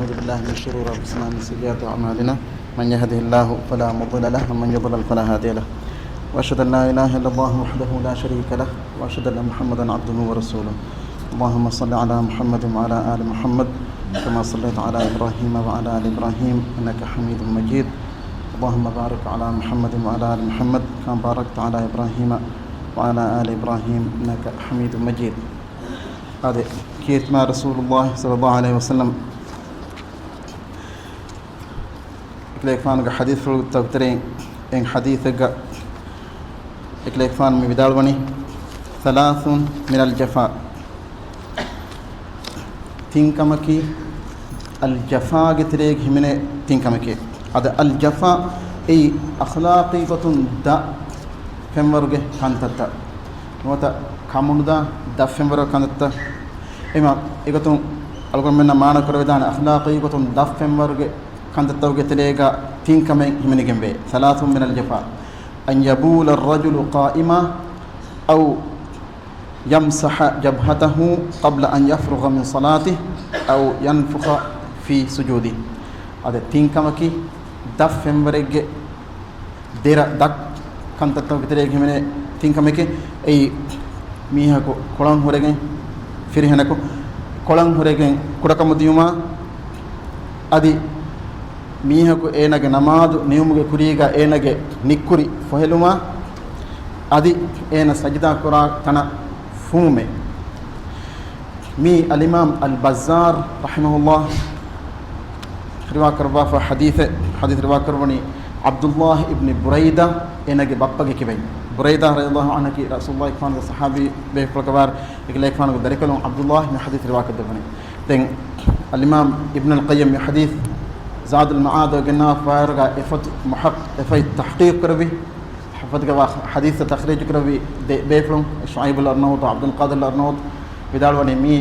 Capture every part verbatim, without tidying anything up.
ونعوذ بالله من شرور أنفسنا ومن سيئات أعمالنا. من يهده الله فلا مضل له ومن يضلل فلا هادي له. وأشهد أن لا إله إلا الله وحده لا شريك له وأشهد أن محمدا عبده ورسوله. اللهم صل على محمد وعلى آل محمد كما صليت على إبراهيم وعلى آل إبراهيم إنك حميد مجيد. اللهم بارك على محمد وعلى آل محمد كما باركت على إبراهيم وعلى آل إبراهيم إنك حميد مجيد. އާދެ، ކީރިތި މާތް ރަސޫލުﷲ ޞައްލަﷲ ޢަލައިހި ވަސައްލަމް އެކަލޭގެފާނުގެ ޙަދީޘްފުޅުތަކުގެ ތެރެއިން އެއް ޙަދީޘެއްގަ އެކަލޭގެފާނު މި ވިދާޅުވަނީ، ثلاث من الجفاء. ތިން ކަމަކީ އަލްޖަފާގެ ތެރޭގަ ހިމެނޭ ތިން ކަމެކޭ. އަދި އަލްޖަފާ އެއީ އަޚްލާޤީ ގޮތުން ދަށް ފެންވަރުގެ ކަންތައްތައް. ނުވަތަ ކަމުނުދާ ދަށް ފެންވަރުގެ ކަންތައްތައް. އެމަ އެގޮތުން އަޅުގަނޑުމެންނަށް މާނަ ކުރެވިދާނެ އަޚްލާޤީ ގޮތުން ދަށް ފެންވަރުގެ ކަންތައްތަކުގެ ތެރޭގަ ތިން ކަމެއް ހިމެނިގެންވޭ. ثلاث من الجفاء، أن يبول الرجل قائما، أو يمسح جبهته قبل أن يفرغ من صلاته، أو ينفخ في سجوده. އަދި ތިން ކަމަކީ ދަށް ފެންވަރެއްގެ ދެރަ ދަށް ކަންތައްތަކުގެ ތެރޭގަ ހިމެނޭ ތިން ކަމެކޭ. އެއީ މީހަކު ކޮޅަން ހުރެގެން، ފިރިހެނަކު ކޮޅަން ހުރެގެން ކުޑަކަމު ދިޔުމާ، އަދި މީހަކު އޭނާގެ ނަމާދު ނިޔުމުގެ ކުރީގަ އޭނާގެ ނިއްކުރި ފޮހެލުމާ، އަދި އޭނާ ސަޖިދާ ކުރާ ތަނަށް ފުމުމޭ. މީ އަލްއިމާމް އަލް ބައްޒާރް ރަޙިމަހުﷲ ރިވާކުރައްވާފަ ޙަދީޘެއް. ޙަދީޘް ރިވާކުރައްވަނީ ޢަބްދުﷲ އިބްނި ބުރައިދާ، އޭނާގެ ބައްޕަގެ ކިބައިން. ބުރައިދާ ރަޟިޔަﷲ ޢަންހަކީ ރަސޫލުﷲ އެކަލޭގެފާނުގެ ޞަޙާބީ ބޭފުޅަކަށްވާ، އެކަލޭގެފާނުގެ ދަރިކަލުން ޢަބްދުﷲ މި ޙަދީޘް ރިވާކޮށްދެއްވަނީ. ދެން އަލްއިމާމް އިބްނުލް ޤައްޔިމް މި ޙަދީޘް ޒާދުލް މަޢާދު ގެންނާފައިވާއިރުގަ އެފަދަ މުޙައް-، އެފަދަ ތަޙްޤީޤު ކުރެއްވި، އެފަދަ ޙަދީޘްތައް ތަޚްރީޖު ކުރެއްވި ދެ ބޭފުޅުން، ޝުޢައިބުލް އަރްނައޫތު، ޢަބްދުލް ޤާދިރު އަރްނައޫތު ވިދާޅުވަނީ މީ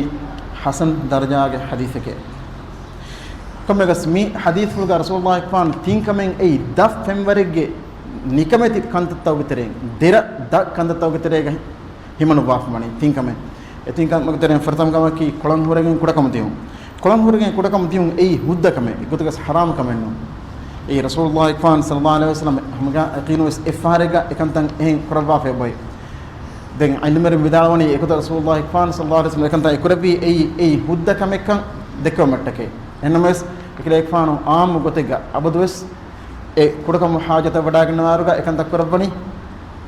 ޙަސަން ދަރަޖާގެ ޙަދީޘެކޭ. ކޮންމެވެސް މި ޙަދީޘްފުޅުގަ ރަސޫލުﷲ އެކަލޭގެފާނު ތިން ކަމެއް އެއީ ދަށް ފެންވަރެއްގެ ނިކަމެތި ކަންތައްތަކުގެ ތެރެއިން، ދެރަ ދަށް ކަންތައްތަކުގެ ތެރޭގަ ހިމަނުއްވާފަ ވަނީ ތިން ކަމެއް. އެ ތިން ކަމުގެ ތެރެއިން ފުރަތަމަ ކަމަކީ ކޮޅަން ހުރެގެން ކުޑަކަމު ދިޔުން. ކޮޅަން ހުރެގެން ކުޑަކަމު ދިޔުން އެއީ ހުއްދަ ކަމެއް، އެގޮތުގަސް ޙަރާމް ކަމެއް ނޫން. އެއީ ރަސޫލުﷲ އެކަލޭގެފާނު ޞައްލަﷲ ޢަލައިހި ވަސައްލަމަ ހަމަ ޔަޤީނުވެސް އެއްފަހަރެއްގަ އެކަންތައް އެހެން ކުރައްވާފައި އޮތް. ދެން ޢިލްމުވެރިން ވިދާޅުވަނީ އެގޮތަށް ރަސޫލުﷲ އެކަލޭގެފާނު ޞައްލަﷲ ޢަލައިހި ވަސައްލަމަ އެކަންތައް އެ ކުރެއްވީ އެއީ، އެއީ ހުއްދަ ކަމެއްކަން ދެއްކެވުމަށްޓަކައި. އެހެންނަމަވެސް އެކަލޭގެފާނު ޢާއްމު ގޮތެއްގަ އަބަދުވެސް އެ ކުޑަކަމު ޙާޖަތަށް ވަޑައިގަންނަވާއިރުގަ އެކަންތައް ކުރައްވަނީ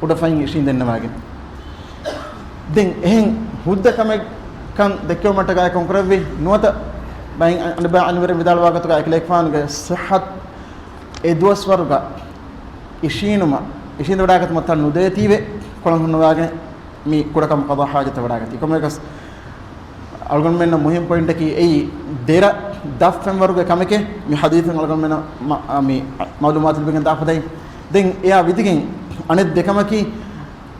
އުޑަފަތިން އިށީނދެންނަވާގެން. ދެން އެހެން ހުއްދަ ކަމެއްކަން ދެއްކެވުމަށްޓަކައި ކޮންކުރެއްވި ނުވަތަ ބައި އަނިބާ ޢިލްމުވެރިން ވިދާޅުވާ ގޮތުގަ އެކަލޭގެފާނުގެ ޞިއްޙަތު އެ ދުވަސްވަރުގަ އިށީނުމަށް، އިށީނދެވަޑައިގަތުމަށް ތަން ނުދޭތީވެ ކޮޅަން ހުންނަވާގެން މި ކުޑަކަމު ޤަޟާ ޙާޖަތަށް ވަޑައިގަތީ. ކޮންމެވެސް އަޅުގަނޑުމެންނަށް މުހިންމު ޕޮއިންޓަކީ އެއީ ދެރަ ދަށް ފެންވަރުގެ ކަމެކޭ. މި ޙަދީޘުން އަޅުގަނޑުމެންނަށް މަ-، މި މަޢުލޫމާތު ލިބިގެން ދާފަދައިން. ދެން އެއާ ވިދިގެން އަނެއް ދެ ކަމަކީ،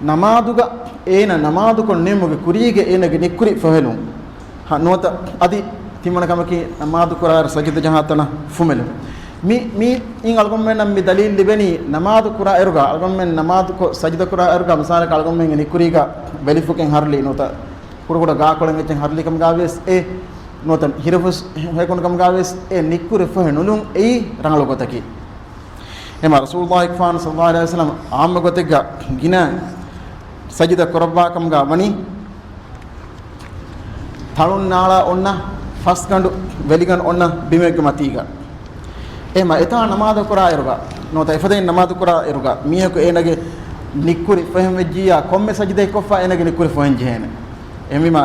ނަމާދުގަ އޭނަ ނަމާދުކޮށް ނިމުމުގެ ކުރީގެ އޭނަގެ ނިއްކުރި ފޮހެލުން. ހަ، ނުވަތަ އަދި ތިންވަނަ ކަމަކީ، ނަމާދު ކުރާއިރު ސަޖިދަ ޖަހާ ތަނަށް ފުމެލުން. މި، މި އިން އަޅުގަނޑުމެންނަށް މި ދަލީލް ލިބެނީ، ނަމާދު ކުރާ އިރުގަ، އަޅުގަނޑުމެން ނަމާދުކޮށް ސަޖިދަ ކުރާ އިރުގަ، މިސާލަކަށް އަޅުގަނޑުމެންގެ ނިއްކުރީގަ ވެލިފުކެއް ހަރުލި ނުވަތަ ކުޑަކުޑަ ގާކޮޅެއް އެއްޗެއް ހަރުލި ކަމުގަވިޔަސް އެ ނުވަތަ ހިރަފުސް ހެކުނު ކަމުގަވިޔަސް އެ ނިއްކުރި ފޮހެ ނުލުން އެއީ ރަނގަޅު ގޮތަކީ. އެމަ ރަސޫލުﷲ އެކަލޭގެފާނު ޞައްލަﷲ ޢަލައިހި ވަސައްލަމަ ޢާއްމު ގޮތެއްގަ ގިނަ ސަޖިދަ ކުރައްވާ ކަމުގަ ވަނީ، ތަޅުން ނާޅާ އޮންނަ ފަސްގަނޑު ވެލިގަނޑު އޮންނަ ބިމެއްގެ މަތީގަ. އެމަ އެތާ ނަމާދު ކުރާ އިރުގަ، ނުވަތަ އެފަދައިން ނަމާދު ކުރާ އިރުގަ، މީހަކު އޭނަގެ ނިއްކުރި ފޮހެން ވެއްޖިއްޔާ ކޮންމެ ސަޖިދައެއް ކޮށްފަ އޭނަގެ ނިއްކުރި ފޮހެން ޖެހޭނެ. އެހެންވީމަ،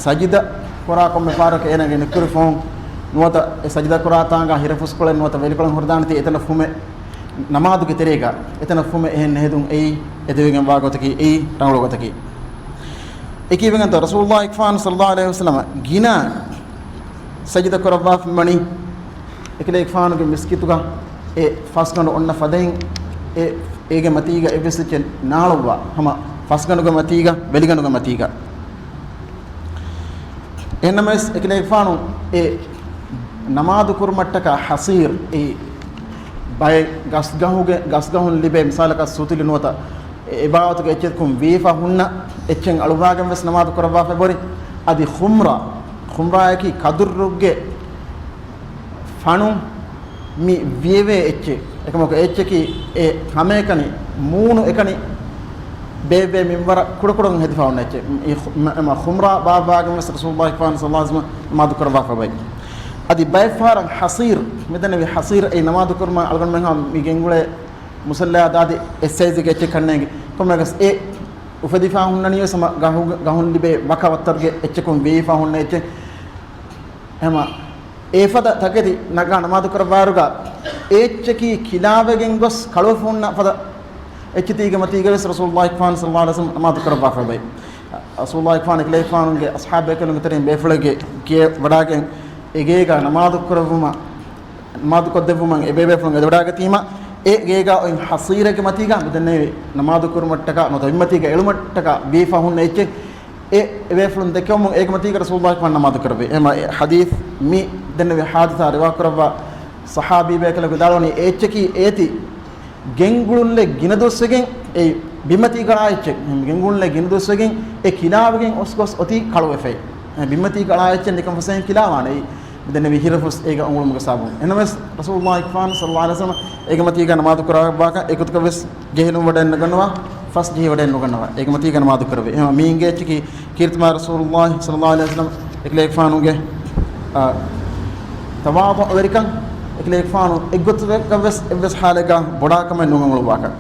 ސަޖިދަ ކުރާ ކޮންމެ ފަހަރަކު އޭނަގެ ނިއްކުރި ފޮހުން ނުވަތަ އެ ސަޖިދަ ކުރާ ތާނގަ ހިރަފުސްކޮޅެއް ނުވަތަ ވެލިކޮޅެއް ހުރެދާނެތީ އެތަނަށް ފުމެ، ނަމާދުގެ ތެރޭގަ އެތަނަށް ފުމެ އެހެން ނެހެދުން އެއީ އެދެވިގެންވާ ގޮތަކީ، އެއީ ރަނގަޅު ގޮތަކީ. އެކީވެގެންތޯ ރަސޫލުﷲ އެކަލޭގެފާނު ޞައްލަﷲ ޢަލައިހި ވަސައްލަމަ ގިނަ ސަޖިދަ ކުރައްވާފަ ވަނީ އެކަލޭގެފާނުގެ މިސްކިތުގަ އެ ފަސްގަނޑު އޮންނަ ފަދައިން އެ، އޭގެ މަތީގަ އެއްވެސް އެއްޗެއް ނާޅުއްވާ ހަމަ ފަސްގަނޑުގެ މަތީގަ، ވެލިގަނޑުގެ މަތީގަ. އެހެންނަމަވެސް އެކަލޭގެފާނު އެ ނަމާދު ކުރުމަށްޓަކާ ޙަޞީރު، އެ ބައެއް ގަސްގަހުގެ، ގަސްގަހުން ލިބޭ މިސާލަކަށް ސުތިލި ނުވަތަ އެ އެބާވަތުގެ އެއްޗެއްކުން ވީފަ ހުންނަ އެއްޗެއް އަޅުވާގެން ވެސް ނަމާދު ކުރައްވާފައި ބޮރި. އަދި ޚުމްރާ، ޚުމްރާއަކީ ކަދުއްރުގެ ފަނުން މި ވިޔެވޭ އެއްޗެއް. އެކަމަކު އެއްޗަކީ އެ ހަމައެކަނި މޫނު އެކަނި ބޭއްވޭ މިންވަރަށް ކުޑަކުޑަން ހެދިފަ ހުންނަ އެއްޗެއް. މި ޚު-، މ-، މ-، ޚުމްރާ ބާއްވާގެން ވެސް ރަސޫލުﷲ ފާން ޞައްލަﷲ ޢަލައިހި ވަސައްލަމަ ނަމާދު ކުރައްވާފަ ބައި. އަދި ބައެއް ފަހަރަށް ޙަޞީރު، މިދެންނެވި ޙަޞީރު އެއީ ނަމާދު ކުރުމަށް އަޅުގަނޑުމެން ހަމަ މި ގެންގުޅޭ މުޞައްލާ ދާދި އެއް ސައިޒެއްގެ އެއްޗެއް ކަންނޭނގެ. ކޮންމެއަކަސް އެ އުފެދިފަ ހުންނަނީވެސް ހަމަ ގަހު-، ގަހުން ލިބޭ ވަކަ ވައްތަރުގެ އެއްޗަކުން ވެވިފަ ހުންނަ އެއްޗެއް. ހަމަ އެފަދަ ތަކެތި ނަގާ ނަމާދު ކުރައްވާއިރުގަ އެ އެއްޗަކީ ކިލާވެގެން ގޮސް ކަޅުވެފަ ހުންނަ ފަދަ އެއްޗެތީގެ މަތީގަވެސް ރަސޫލުﷲ ފާން ޞައްލަﷲ ޢަލައިހި ވަސައްލަމަ ނަމާދު ކުރައްވާފަ ބައި. ރަސޫލުﷲ ފާން އެކަލޭގެފާނުގެ އަޞްޙާބު ބޭކަލުންގެ ތެރެއިން ބޭފުޅެއްގެ ގެޔަށް ވަޑާގެން އެ ގޭގަ ނަމާދު ކުރެއްވުމަށް، ނަމާދު ކޮށްދެއްވުމަށް އެ ބޭބޭފުޅުން އެދިވަޑާގަތީމަ، އެ ގޭގަ އޮތް ޙަޞީރެއްގެ މަތީގަ މިދެންނެވި ނަމާދު ކުރުމަށްޓަކާ ނުވަތަ ބިންމަތީގަ އެޅުމަށްޓަކާ ވީފަ ހުންނަ އެއްޗެއް އެ އެބޭފުޅުން ދެކެވުމުން އޭގެ މަތީގަ ރަސޫލުﷲ ފާން ނަމާދު ކުރެއްވި. އެހެންވީމަ އެ ޙަދީޘް މި ދެންނެވި ޙާދިސާ ރިވާ ކުރައްވާ ޞަޙާބީ ބޭކަލަކު ވިދާޅުވަނީ އެ އެއްޗަކީ އޭތި ގެންގުޅުންލެއް ގިނަ ދުވަސްވެގެން އެ ބިންމަތީގަ އަޅާ އެއްޗެއް. ގެންގުޅުންލެއް ގިނަ ދުވަސްވެގެން އެ ކިލާވެގެން އޮސް ގޮސް އޮތީ ކަޅުވެފައި. އެ ބިންމަތީގަ އަޅާ އެއްޗެއް ނިކަން ފަސޭން ކިލާވާނެ. އެ މިދެންނެވި ހިރަފުސް އޭގަ އުނގުޅުމުގެ ސަބަބުން. އެހެންވެސް ރަސޫލުﷲ ފާން ޞައްލަﷲ ޢަލައިހި ވަސައްލަމަ އޭގެ މަތީގަ ނަމާދު ކުރާ ވާކަން އެގޮތަކަށް ވެސް ޖެހިލުން ވަޑައެއް ނުގަންނަވާ، ފަސް ޖެހި ވަޑައެއް ނުގަންނަވާ. އޭގެ މަތީގަ ނަމާދު ކުރެވި. އެހެންވީމަ މި އިނގޭ އެއްޗަކީ ކީރިތި މާތް ރަސޫލުﷲ ޞައްލަﷲ ޢަލައިހި ވަސައްލަމަ އެކަލޭގެފާނުގެ، އާ، ތަވާޟުޢުވެރިކަން، އެކަލޭގެފާނު އެއްގޮތަކަށް ވެސް އެއްވެސް ޙާލެއްގަ ބޮޑާކަމެއް ނުއަނގަޅުއްވާކަން.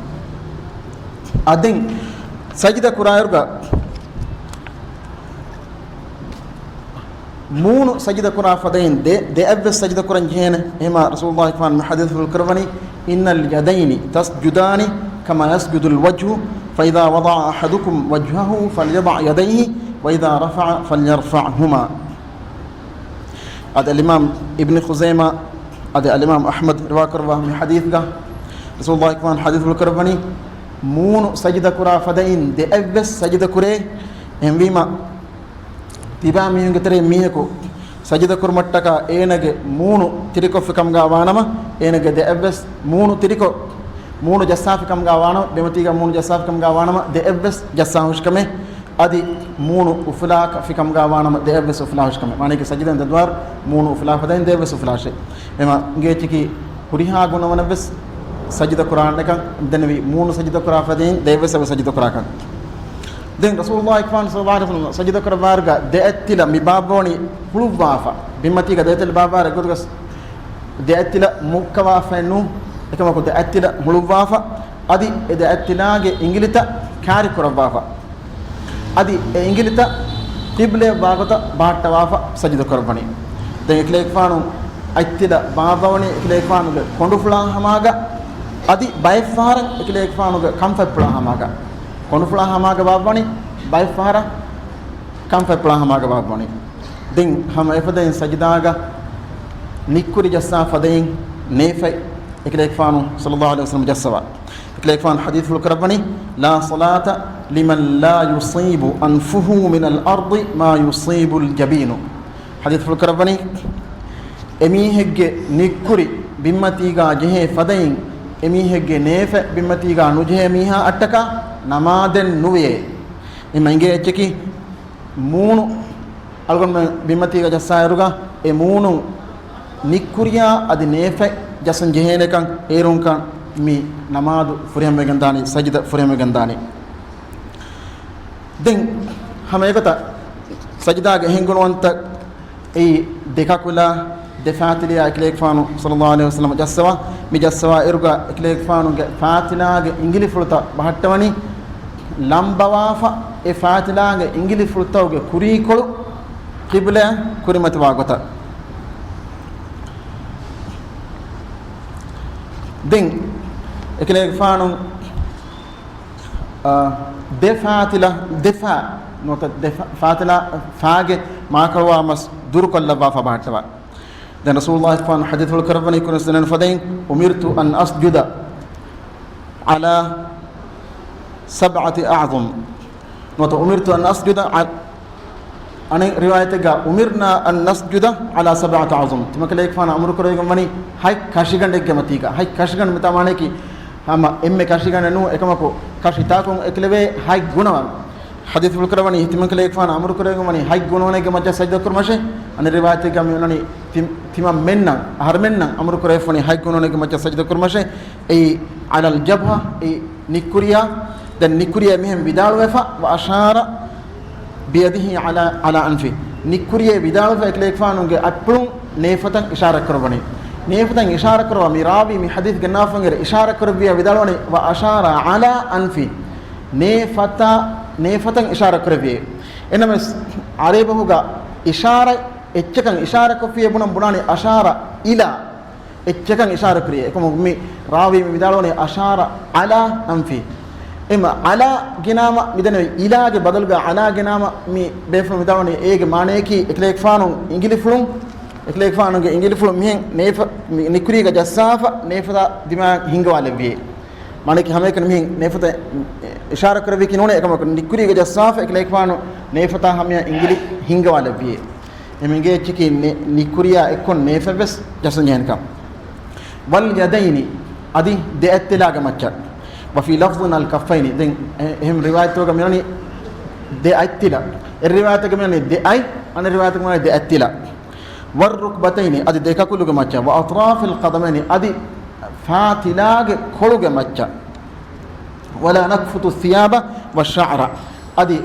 އަދި ސަޖިދަ ކުރާއިރުގަ މޫނު ސަޖިދަ ކުރާ ފަދައިން ދެ، ދެއަތްވެސް ސަޖިދަ ކުރަން ޖެހޭނެ. އެހެންވީމަ ރަސޫލުﷲ ފާން މި ޙަދީޘްފުޅު ކުރައްވަނީ، إن اليدين تسجدان كما يسجد الوجه، فإذا وضع أحدكم وجهه فليضع يديه، وإذا رفع فليرفعهما. އަދި އަލްއިމާމް އިބްނު ޚުޒައިމާ އަދި އަލްއިމާމް އަޙްމަދު ރިވާކުރައްވާ މި ޙަދީޘްގަ ރަސޫލުﷲ ފާން ޙަދީޘްފުޅު ކުރައްވަނީ، މޫނު ސަޖިދަ ކުރާ ފަދައިން ދެއަތްވެސް ސަޖިދަ ކުރޭ. އެހެންވީމަ ތިބާ މީހުންގެ ތެރެއިން މީހަކު ސަޖިދަ ކުރުމަށްޓަކާ އޭނަގެ މޫނު ތިރިކޮށްފި ކަމުގަ ވާނަމަ، އޭނަގެ ދެއަތްވެސް މޫނު ތިރިކޮށް، މޫނު ޖައްސާފި ކަމުގަ ވާނަމަ، ބިމަތީގަ މޫނު ޖައްސާފި ކަމުގަ ވާނަމަ، ދެއަތްވެސް ޖައްސާ ހުށިކަމެއް. އަދި މޫނު އުފުލާފި ކަމުގަ ވާނަމަ، ދެއަތްވެސް އުފުލާ ހުށިކަމެއް. މާނައަކީ ސަޖިދައިން ދެދުވާރު މޫނު އުފުލާ ފަދައިން ދެއަތްވެސް އުފުލާ ހުށި. އެހެންވީމަ އިނގޭ އެއްޗަކީ ހުރިހާ ގުނަވަނަށްވެސް ސަޖިދަ ކުރާނެކަން ދެންނެވި، މޫނު ސަޖިދަ ކުރާ ފަދައިން ދެއަތްވެސް އެބަ ސަޖިދަ ކުރާކަން. ދެން ރަސޫލުﷲ ފާން ޞައްލަﷲ ޢަލައިހި ވަސައްލަމަ ސަޖިދަ ކުރައްވާއިރުގަ ދެއަތްތިލަ މި ބާއްވަވަނީ ހުޅުއްވާފަ. ބިންމަތީގަ ދެއަތްތިލަ ބާއްވާއިރު އެގޮތުގަ ދެއަތްތިލަ މުއްކަވާފައެއް ނޫން. އެކަމަކު ދެއަތްތިލަ ހުޅުއްވާފަ. އަދި އެ ދެއަތްތިލާގެ އިނގިލިތައް ކާރި ކުރައްވާފަ. އަދި އެ އިނގިލިތައް ޤިބްލަޔަށް ވާގޮތަށް ބަހައްޓަވާފަ ސަޖިދަ ކުރައްވަނީ. ދެން އެކަލޭގެފާނު އަތްތިލަ ބާއްވަވަނީ އެކަލޭގެފާނުގެ ކޮނޑުފުޅާ ހަމާގަ، އަދި ބައެއްފަހަރަށް އެކަލޭގެފާނުގެ ކަންފަތްޕުޅާ ހަމާގަ. ކޮނޑުފުޅާ ހަމާގަ ބާއްވަނީ، ބައެއްފަހަރަށް ކަންފަތްޕުޅާ ހަމާގަ ބާއްވަނީ. ދެން ހަމަ އެފަދައިން ސަޖިދާގަ ނިއްކުރި ޖައްސާ ފަދައިން ނޭފަތް އެކަލޭގެފާނު ޞައްލަﷲ ޢަލައިހި ވަސައްލަމަ ޖައްސަވާ. އެކަލޭގެފާނު ޙަދީޘްފުޅު ކުރައްވަނީ، لا صلاة لمن لا يصيب أنفه من الأرض ما يصيب الجبين. ޙަދީޘްފުޅު ކުރައްވަނީ، އެމީހެއްގެ ނިއްކުރި ބިންމަތީގާ ޖެހޭ ފަދައިން، އެމީހެއްގެ ނޭފަތް ބިންމަތީގާ ނުޖެހޭ މީހާ އަށްޓަކާ ނަމާދެއް ނުވެޔޭ. އެމަ އިނގޭ އެއްޗަކީ، މޫނު އަޅުގަނޑުމެން ބިންމަތީގަ ޖައްސާއިރުގަ، އެ މޫނު ނިއްކުރިޔާ އަދި ނޭފަތް ޖައްސަން ޖެހޭނެކަން އޭރުންކަން މި ނަމާދު ފުރިހަމަވެގެންދާނީ، ސަޖިދަ ފުރިހަމަވެގެންދާނީ. ދެން ހަމަ އެގޮތަށް ސަޖިދާގެ އެހެން ގުނަވަންތައް އެއީ ދެ ކަކުލާ، ދެ ފާތިލަޔާ އެކަލޭގެފާނު ޞައްލަﷲ ޢަލައިހި ވަސައްލަމަ ޖައްސަވާ، މި ޖައްސަވާ އިރުގަ އެކަލޭގެފާނުގެ ފާތިލާގެ އިނގިލިފުޅުތައް ބަހައްޓަވަނީ ލަނބަވާފަ، އެ ފާތިލާގެ އިނގިލިފުޅުތަކުގެ ކުރީކޮޅު ޤިބްލަޔަށް ކުރިމަތިވާ ގޮތަށް. ދެން އެކަލޭގެފާނު، އާ، ދެ ފާތިލަ، ދެ ފާ، ނުވަތަ ދެ ފާ، ފާތިލާ، ފާގެ މާކަޅުވާ މަސް ދުރުކޮށްލައްވާފަ ބަހައްޓަވާ. ދެން ރަސޫލުﷲ ފާން ޙަދީޘްފުޅު ކުރައްވަނީ ކުރިން ސިނެން ފަދައިން، أمرت أن أسجد على سبعة أعظم. ނުވަތަ أمرت أن أسجد ع-، އަނެއް ރިވާޔަތެއްގަ، أمرنا أن نسجد على سبعة أعظم. ތިމަކަލޭގެފާނަށް އަމުރު ކުރެވިގެން ވަނީ ހަތް ކަށިގަނޑެއްގެ މަތީގަ. ހަތް ކަށިގަނޑު މިތާ މާނައަކީ ހަމަ އެންމެ ކަށިގަނޑެއް ނޫން، އެކަމަކު ކަށިތަކުން އެކުލެވޭ ހަތް ގުނަވަން. ޙަދީޘްފުޅު ކުރައްވަނީ، ތިމަންކަލޭގެފާނު އަމުރު ކުރެވިގެން ވަނީ ހަތް ގުނަވަނެއްގެ މައްޗަށް ސަޖިދަ ކުރުމަށޭ. އަނެއް ރިވާޔަތެއްގަ މި އޮންނަނީ ތި-، ތިމަންމެންނަށް، އަހަރެމެންނަށް އަމުރު ކުރެވިފަނީ ހަތް ގުނަވަނަ އެކި މައްޗަށް ސަޖިދަ ކުރުމަށޭ. އެއީ، ޢަލަލް ޖަބްހަ، އެއީ ނިއްކުރިޔާ. ދެން ނިއްކުރިޔާ މިހެން ވިދާޅުވެފަ، ވައަޝާރަ ބިޔަދިހި ޢަލާ، ޢަލާ އަންފި. ނިއްކުރިޔޭ ވިދާޅުވެފަ އެކަލޭގެފާނުގެ އަތްޕުޅުން ނޭފަތަށް އިޝާރަ ކުރައްވަނީ. ނޭފަތަށް އިޝާރަ ކުރައްވާ މި ރާވީ މި ޙަދީޘް ގެންނާފަން އެރެ އިޝާރަ ކުރެއްވިޔާ ވިދާޅުވަނީ، ވައަޝާރަ ޢަލާ އަންފި. ނޭފަތަށް، ނޭފަތަށް އިޝާރަ ކުރެއްވިޔޭ. އެނަމެސް ޢަރަބި ބަހުގަ އިޝާރަ އެއްޗަކަށް އިޝާރަ ކޮށްފިޔޭ ބުނަން ބުނާނީ އަޝާރަ އިލާ. އެއްޗަކަށް އިޝާރަ ކުރިޔޭ. އެކަމަކު މި ރާވީ މި ވިދާޅުވަނީ އަޝާރަ ޢަލާ އަންފި. އެމަ ޢަލާ ގިނާމަ މިދެންނެވި އިލާގެ ބަދަލުގަ ޢަލާ ގިނާމަ މި ބޭފުޅުން ވިދާޅުވަނީ އޭގެ މާނަޔަކީ އެކަލޭގެފާނު އިނގިލިފުޅުން، އެކަލޭގެފާނުގެ އިނގިލިފުޅުން މިހެން ނޭފަ-، މި ނިކުރީގަ ޖައްސާފަ ނޭފަތާ ދިމާ ހިންގަވާލެއްވިޔޭ. މާނަޔަކީ ހަމައެކަނި މިހެން ނޭފަތަށް އިޝާރަ ކުރެއްވީކީ ނޫނޭ، އެކަމަކު ނިކުރީގަ ޖައްސާފަ އެކަލޭގެފާނު ނޭފަތާ ހަމަޔަށް އިނގިލި ހިންގަވާލެއްވިޔޭ. އެމީގެ އެއްޗަކީ ނެ-، ނިކުރިޔާ އެއްކޮށް ނޭފަތްވެސް ޖައްސަންޖެހޭނެކަން. ވަލްޔަދައިނި، އަދި ދެ އަތްތިލާގެ މައްޗަށް. ވަފީ ލަފްޒިން އަލް ކައްފައިނި. ދެން އެ-، އެހެން ރިވާޔަތުގަ މިވަނީ ދެ އަތްތިލަ. އެއް ރިވާޔަތަކަށް މިވަނީ ދެ އަތް، އަނެއް ރިވާޔަތަކަށް މިވަނީ ދެ އަތްތިލަ. ވައްރުކްބަތައިނި، އަދި ދެ ކަކުލުގެ މައްޗަށް. ވައަޠްރާފިލް ޤަދަމައިނި، އަދި ފާތިލާގެ ކޮޅުގެ މައްޗަށް. ވަލާ ނަކްފުތު އައްޘިޔާބަ ވައްޝަޢްރަ. އަދި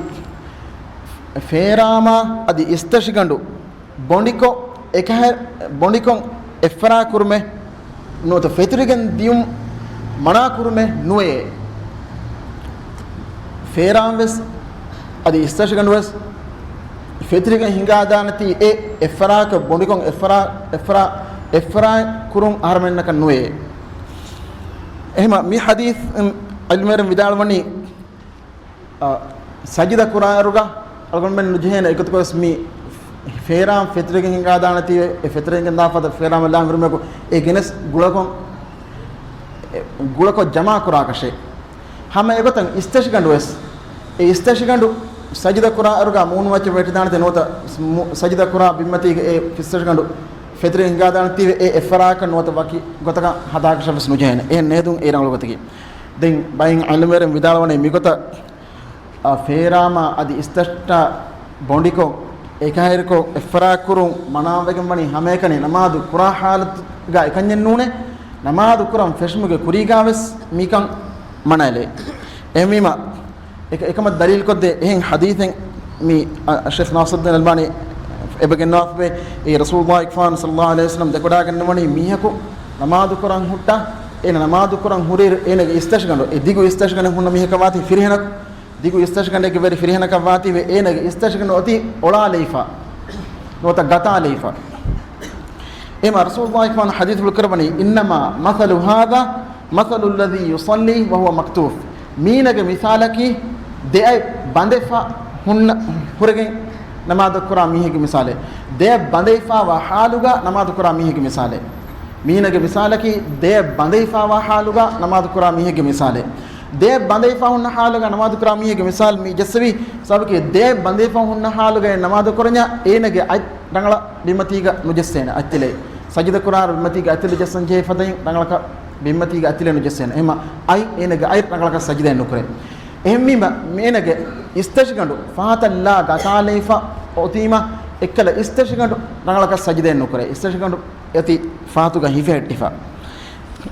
ފޭރާމާ އަދި އިސްތަށިގަނޑު ބޮނޑިކޮށް، އެކަހެ-، ބޮނޑިކޮށް އެއްފަރާ ކުރުމެއް ނުވަތަ ފެތުރިގެން ދިޔުން މަނާ ކުރުމެއް ނުވެޔޭ. ފޭރާން ވެސް އަދި އިސްތަށިގަނޑު ވެސް ފެތުރިގެން ހިނގާދާނެތީ އެ އެއްފަރާކަށް ބޮނޑިކޮށް އެއްފަރާ، އެއްފަރާ، އެއްފަރާ ކުރުން އަހަރުމެންނަކަށް ނުވެޔޭ. އެހެމަ މި ޙަދީޘް ޢިލްމުވެރިން ވިދާޅުވަނީ، އަ، ސަޖިދަ ކުރާއިރުގަ އަޅުގަނޑުމެން ނުޖެހޭނެ އެގޮތަކަށް ވެސް މި ފޭރާން ފެތުރިގެން ހިނގާދާނެތީވެ، އެ ފެތުރިގެން ދާފަދަ ފޭރާން ވެލާން ހުރިމަކު އެ ގެނެސް ގުޅަކޮށް، އެ ގުޅަކޮށް ޖަމާ ކުރާކަށެއް. ހަމަ އެގޮތަށް އިސްތަށިގަނޑު ވެސް، އެ އިސްތަށިގަނޑު ސަޖިދަ ކުރާއިރުގަ މޫނު މައްޗަށް ވެއްޓިދާނެތީ ނުވަތަ މު-، ސަޖިދަ ކުރާ ބިންމަތީގަ އެ އިސްތަށިގަނޑު ފެތުރިގެން ހިނގާދާނެތީވެ، އެ އެއްފަރާކަށް ނުވަތަ ވަކި ގޮތަކަށް ހަދާކަށަށް ވެސް ނުޖެހޭނެ. އެހެން ނޭދުން އެ ރަނގަޅު ގޮތަކީ. ދެން ބައެއް ޢިލްމުވެރިން ވިދާޅުވަނީ މިގޮތަށް، އަ، ފޭރާމާ އަދި އިސްތަށި ބޮނޑިކޮށް، އެކަހެރިކޮށް، އެއްފަރާ ކުރުން މަނާވެގެން ވަނީ ހަމައެކަނި ނަމާދު ކުރާ ޙާލަތުގަ އެކަންޏެއް ނޫނޭ، ނަމާދު ކުރަން ފެށުމުގެ ކުރީގާ ވެސް މިކަން މަނާލޭ. އެހެންވީމަ، އެކަ-، އެކަމަށް ދަލީލުކޮށްދޭ އެހެން ޙަދީޘެއް މި، އަ، ޝޭޚް ނާޞިރުއްދީން އަލްބާނީ އެބަ ގެންނަވާފައި، އެ ރަސޫލުﷲ ގެފާނު ޞައްލަﷲ ޢަލައިހި ވަސައްލަމަ ދެކޮޑާގެންނަވަނީ މީހަކު ނަމާދު ކުރަން ހުއްޓާ، އޭނަ ނަމާދު ކުރަން ހުރިއިރު އޭނަގެ އިސްތަށިގަނޑު، އެ ދިގު އިސްތަށިގަނޑެއް ހުންނަ މީހަކަށް ވާތީ ފިރިހެނަކު، ދިގު އިސްތަށިގަނޑެއްގެ ވެރި ފިރިހެނަކަށް ވާތީވެ އޭނަގެ އިސްތަށިގަނޑު އޮތީ އޮޅާލައިފަ ނުވަތަ ގަތާލައިފަ. އެހެމަ ރަސޫލުﷲ ގެފާނު ޙަދީޘްފުޅު ކުރައްވަނީ، إنما مثل هذا مثل الذي يصلي وهو مكتوف. މީނަގެ މިސާލަކީ ދެއަތް ބަނދެފަ ހުންނަ ހުރެގެން ނަމާދު ކުރާ މީހެއްގެ މިސާލެއް. ދެއަތް ބަނދެފާވާ ޙާލުގަ ނަމާދު ކުރާ މީހެއްގެ މިސާލެއް. މީނަގެ މިސާލަކީ ދެއަތް ބަނދެފާވާ ޙާލުގަ ނަމާދު ކުރާ މީހެއްގެ މިސާލެއް. ދެއަތް ބަނދެފާ ހުންނަ ޙާލުގަ ނަމާދު ކުރާ މީހެއްގެ މިސާލު މި ޖެއްސެވީ. ސަބަބަކީ ދެއަތް ބަނދެފާ ހުންނަ ޙާލުގައި ނަމާދު ކުރަންޏާ އޭނަގެ އަތް ރަނގަޅަށް ބިންމަތީގަ ނުޖެއްސޭނެ އަތްތިލައެއް. ސަޖިދަ ކުރާއިރު ބިންމަތީގަ އަތްތިލަ ޖެއްސަން ޖެހޭ ފަދައިން ރަނގަޅަކަށް ބިންމަތީގަ އަތްތިލަ ނުޖެއްސޭނެ. އެހެމަ އަތް އޭނަގެ އަތް ރަނގަޅަކަށް ސަޖިދައެއް ނުކުރޭ. އެހެންވީމަ މޭނަގެ އިސްތަށިގަނޑު ފަހަތަށް ލާ ގަތާލައިފަ އޮތީމަ އެއްކަލަ އިސްތަށިގަނޑު ރަނގަޅަކަށް ސަޖިދައެއް ނުކުރޭ. އިސްތަށިގަނޑު އެތި ފަހަތުގަ ހިފެހެއްޓިފަ.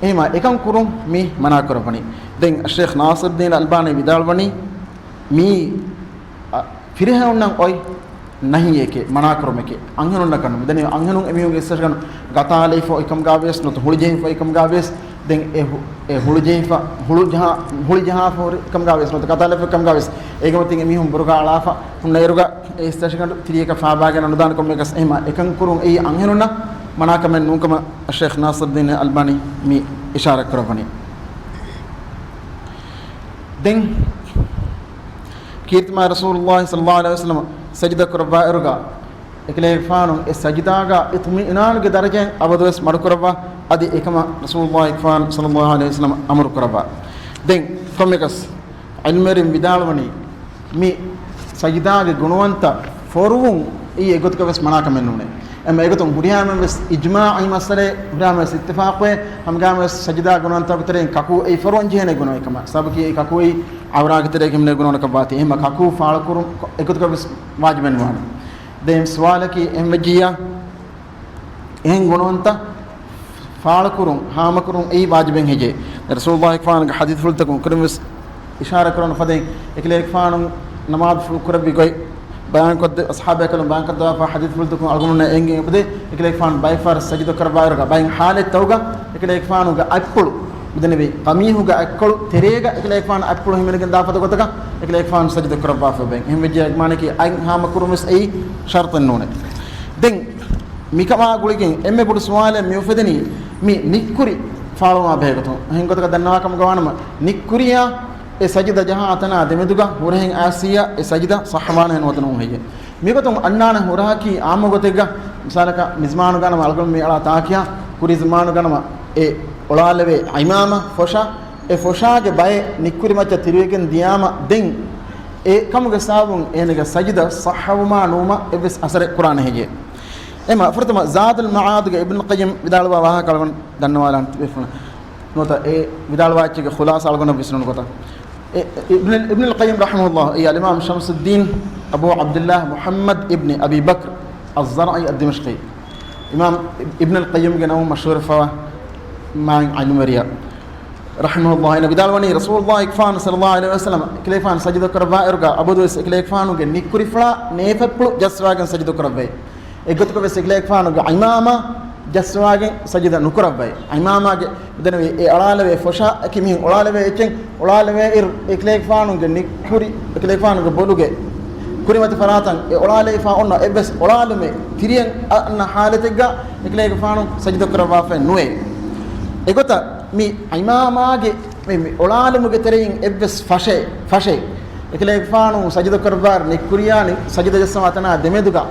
އެހެމަ އެކަން ކުރުން މި މަނާ ކުރައްވަނީ. ދެން ޝޭޚް ނާޞިރުއްދީން އަލްބާނީ ވިދާޅުވަނީ މީ، އަ، ފިރިހެނުންނަށް އޮތް ނަހީއެކޭ، މަނާކުރުމެކޭ. އަންހެނުންނަކަށް ނު. ދެން އަންހެނުން އެމީހުންގެ އިސްތަށިގަނޑު ގަތާލައިފަ އޮތްކަމުގަ ވިޔަސް ނުވަތަ ހުޅިޖެހިފަ އޮތްކަމުގަ ވިޔަސް، ދެން އެ ހު-، އެ ހުޅިޖެހިފަ، ހުޅުޖަހާ-، ހުޅިޖަހާފަ ހުރި ކަމުގަ ވިޔަސް ނުވަތަ ގަތާލައިފަ އޮތްކަމުގަ ވިޔަސް، އޭގެ މަތިން އެމީހުން ބުރުގާ އަޅާފަ ހުންނައިރުގަ އެ އިސްތަށިގަނޑު ތިރިއަކަށް ފާބާގަންނަ ނުދާނެ ކޮންމެއަކަސް އެހެމަ އެކަން ކުރުން އެއީ އަންހެނުންނަށް މަނާކަމެއް ނޫންކަމަށް ޝޭޚް ނާޞިރުއްދީން އަލްބާނީ މި އިޝާރަތް ކުރައްވަނީ. ދެން ކީރިތިމާ ރަސޫލުﷲ ޞައްލަﷲ ޢަލައިހި ވަސައްލަމަ ސަޖިދަ ކުރައްވާއިރުގަ، އެކަލޭގެފާނު އެ ސަޖިދާގަ އިޠްމިއިނާނުގެ ދަރަޖައިން އަބަދުވެސް މަޑުކުރައްވާ، އަދި އެކަމަށް ރަސޫލުﷲ ގެފާނު ޞައްލަﷲ ޢަލައިހި ވަސައްލަމަ އަމުރު ކުރައްވާ. ދެން ކޮންމެކަސް ޢިލްމުވެރިން ވިދާޅުވަނީ، މި ސަޖިދާގެ ގުނަވަންތަ ފޮރުވުން އެއީ އެގޮތަކަށް ވެސް މަނާކަމެއް ނޫނޭ. އެމަ އެގޮތުން ހުރިހާމެން ވެސް އިޖްމާޢީ މައްސަލައެއް، ހުރިހާމެން ވެސް އިއްތިފާޤުވޭ، ހަމަގާމެން ވެސް ސަޖިދާ ގުނަވަންތަކު ތެރެއިން ކަކޫ އެއީ ފޮރުވަން ޖެހޭނެ ގުނަވަން ކަމަށް. ސަބަބަކީ އެ ކަކޫ އެއީ ޢައުރާގެ ތެރޭގަ ހިމެނޭ ގުނަވަނަކަށް ވާތީ. އެހެންމަ ކަކޫ ފާޅުކުރުން އެގޮތަކަށް ވެސް ވާޖިބެއް ނުވާނެ. ދެން ސުވާލަކީ އެހެން ވެއްޖިއްޔާ، އެހެން ގުނަވަންތައް ފާޅުކުރުން، ހާމަކުރުން އެއީ ވާޖިބެއް ހެއްޔޭ؟ ރަސޫލުﷲ އެކިފާނުގެ ޙަދީޘްފުޅުތަކުން ކުރިން ވެސް އިޝާރާ ކުރަން ފަދައިން، އެކަލޭގެފާނު ނަމާދު ފުޅު ކުރެއްވި ގޮތް ބަޔާންކޮށްދެ، އަޞްޙާބު ބޭކަލުން ބަޔާންކޮށްދެވާފަ ޙަދީޘްފުޅުތަކުން އަޅުގަނޑުމެންނަށް އެނގެން އެބަދޭ، އެކަލޭގެފާނު ބައެއް ފަހަރަށް ސަޖިދަ ކުރައްވާއިރުގަ ބައެއް ޙާލަތްތަކުގަ އެކަލޭގެފާނުގެ އަތްޕުޅު މިދެންނެވި ޤަމީހުގެ އަތްކޮޅު ތެރޭގަ އެކަލޭގެފާނު އަތްޕުޅު ހިމެނިގެން ދާފަދަ ގޮތަކަށް އެކަލޭގެފާނު ސަޖިދަ ކުރައްވާފަ އެބައިން. އެހެން ވެއްޖެ މާނައަކީ އަތް ހާމަކުރުން ވެސް އެއީ ޝަރުޠެއް ނޫނޭ. ދެން މިކަމާ ގުޅިގެން އެންމެ ބޮޑު ސުވާލެއް މި އުފެދެނީ މި ނިއްކުރި ފާޅުވުމާ ބެހޭގޮތުން. އެހެން ގޮތަކަށް ދަންނަވާކަމުގަ ވާނަމަ، ނިއްކުރިޔާ އެ ސަޖިދަ ޖަހާ އަތަނާ ދެމެދުގަ ހުރަހެއް އައިސިއްޔާ އެ ސަޖިދަ ޞައްޙަވާނެހެން ނުވަތަ ނޫން ހެއްޔޭ؟ މިގޮތުން އަންނާނެ ހުރަހަކީ ޢާއްމު ގޮތެއްގަ، މިސާލަކަށް މި ޒަމާނުގަ ނަމަ އަޅުގަނޑު މި އަޅާ ތާކިޔާ ކުރީ ޒަމާނުގަ ނަމަ އެ އޮޅާލެވޭ ޢިމާމާ ފޮށާ، އެ ފޮށާގެ ބައެއް ނިއްކުރި މައްޗަށް ތިރިވެގެން ދިޔާމަ ދެން އެ ކަމުގެ ސަބަބުން އޭނަގެ ސަޖިދަ ޞައްޙަވުމާ ނުވުމަށް އެއްވެސް އަސަރެއް ކުރާނެ ހެއްޔޭ؟ އެމަ ފުރަތަމަ ޒާދުލް މަޢާދުގެ އިބްނުލް ޤައްޔިމް ވިދާޅުވާ ވާހަކަ އަޅުގަނޑު ދަންނަވާލާން ބޭފުޅުން. ނުވަތަ އެ ވިދާޅުވާ އެއްޗެއްގެ ޚުލާޞާ އަޅުގަނޑަށް ވިސްނުނު ގޮތަށް. އެ، އިބްނުލް، އިބްނުލް ޤައްޔިމް ރަޙިމަހުﷲ، އެ އަލްއިމާމް ޝަމްސުއްދީން އަބޫ ޢަބްދިއްލާހް މުޙައްމަދު އިބްނި އަބީ ބަކްރު އައްޒަރްޢީ އައްދިމަޝްޤީ. އިމާމް އިބްނުލް ޤައްޔިމްގެ ނަމުން މަޝްހޫރުވެފަވާ މާތް ޢިލްމުވެރިޔާ ރަޙިމަހުﷲ އޭނަ ވިދާޅުވަނީ، ރަސޫލުﷲ އެކިފާނު ޞައްލަﷲ ޢަލައިހި ވަސައްލަމަ އެކަލޭގެފާނު ސަޖިދަ ކުރައްވާއިރުގަ އަބަދުވެސް އެކަލޭގެފާނުގެ ނިއްކުރިފުޅާ ނޭފަތްޕުޅު ޖައްސަވާގެން ސަޖިދަ ކުރައްވައި. އެއްގޮތަކަށް ވެސް އެކަލޭގެފާނުގެ ޢިމާމާ ޖައްސަވާގެން ސަޖިދަ ނުކުރައްވައި. ޢިމާމާގެ މިދެންނެވި އެ އަޅާލެވޭ ފޮށާއަކީ މިހެން އޮޅާލެވޭ އެއްޗެއް، އޮޅާލެވޭއިރު އެކަލޭގެފާނުގެ ނިއްކުރި، އެކަލޭގެފާނުގެ ބޮލުގެ ކުރިމަތި ފަރާތަށް އެ އޮޅާލެވިފާ އޮންނަ އެއްވެސް އޮޅާލުމެއް ތިރިއަށް އަންނަ ޙާލަތެއްގަ އެކަލޭގެފާނު ސަޖިދަ ކުރައްވާފައެއް ނުވޭ. އެގޮތަށް މި ޢިމާމާގެ މި، މި އޮޅާލުމުގެ ތެރެއިން އެއްވެސް ފަށެއް، ފަށެއް އެކަލޭގެފާނު ސަޖިދަ ކުރައްވާއިރު ނިއްކުރިޔާ ސަޖިދަ ޖައްސަވާ ތަނާ ދެމެދުގަ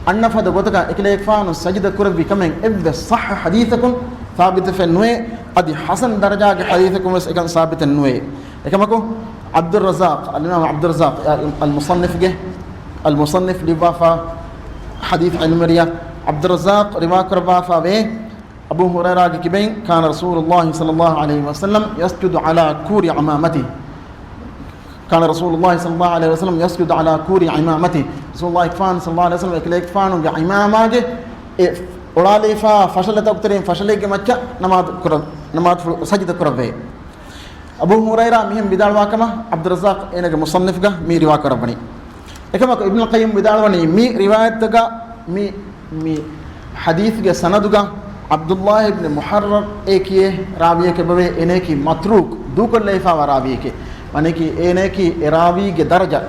އަންނަ ފަދަ ގޮތަކަށް އެކަލޭގެފާނު ސަޖިދަ ކުރެއްވި ކަމެއް އެއްވެސް ޞައްޙަ ޙަދީޘަކުން ސާބިތުވެފައެއް ނުވޭ. އަދި ޙަސަން ދަރަޖާގެ ޙަދީޘަކުން ވެސް އެކަން ސާބިތެއް ނުވޭ. އެކަމަކު، ޢަބްދުއްރައްޒާޤް، އަލްއިމާމް ޢަބްދުއްރައްޒާޤް، އަލް، އަލްމުޞައްނިފްގެ، އަލްމުޞައްނިފް ލިޔުއްވާފާ ޙަދީޘް ޢިލްމުވެރިޔާ ޢަބްދުއްރައްޒާޤް ރިވާ ކުރައްވާފާވޭ، އަބޫ ހުރައިރާގެ ކިބައިން، كان رسول الله صلى الله عليه وسلم يسجد على كور عمامته. كان رسول الله صلى الله عليه وسلم يسجد على كور عمامته. ރަސޫލުﷲ އެކިފާނު ޞައްލަﷲ ޢަލައިހި ވަސައްލަމަ އެކަލޭގެފާނުގެ ޢިމާމާގެ އެ އޮޅާލެވިފާ ފަށަލަތަކުގެ ތެރެއިން ފަށަލައެއްގެ މައްޗަށް ނަމާދު ކުރަ، ނަމާދު ފުޅު ސަޖިދަ ކުރައްވައި. އަބޫ ހުރައިރާ މިހެން ވިދާޅުވާ ކަމަށް ޢަބްދުއްރައްޒާޤް އޭނަގެ މުޞައްނިފްގަ މި ރިވާ ކުރައްވަނީ. އެކަމަކު އިބްނުލް ޤައްޔިމް ވިދާޅުވަނީ މި ރިވާޔަތްތަކަށް މި، މި ޙަދީޘްގެ ސަނަދުގަ ޢަބްދުއްލާހި އިބްނު މުޙައްރަރު އޭ ކިޔޭ ރާވީއެކޭ އެބަވޭ، އޭނައަކީ މަތްރޫކު، ދޫކޮށްލައިފާވާ ރާވީއެކޭ. މާނައަކީ އޭނައަކީ އެ ރާވީގެ ދަރަޖަ،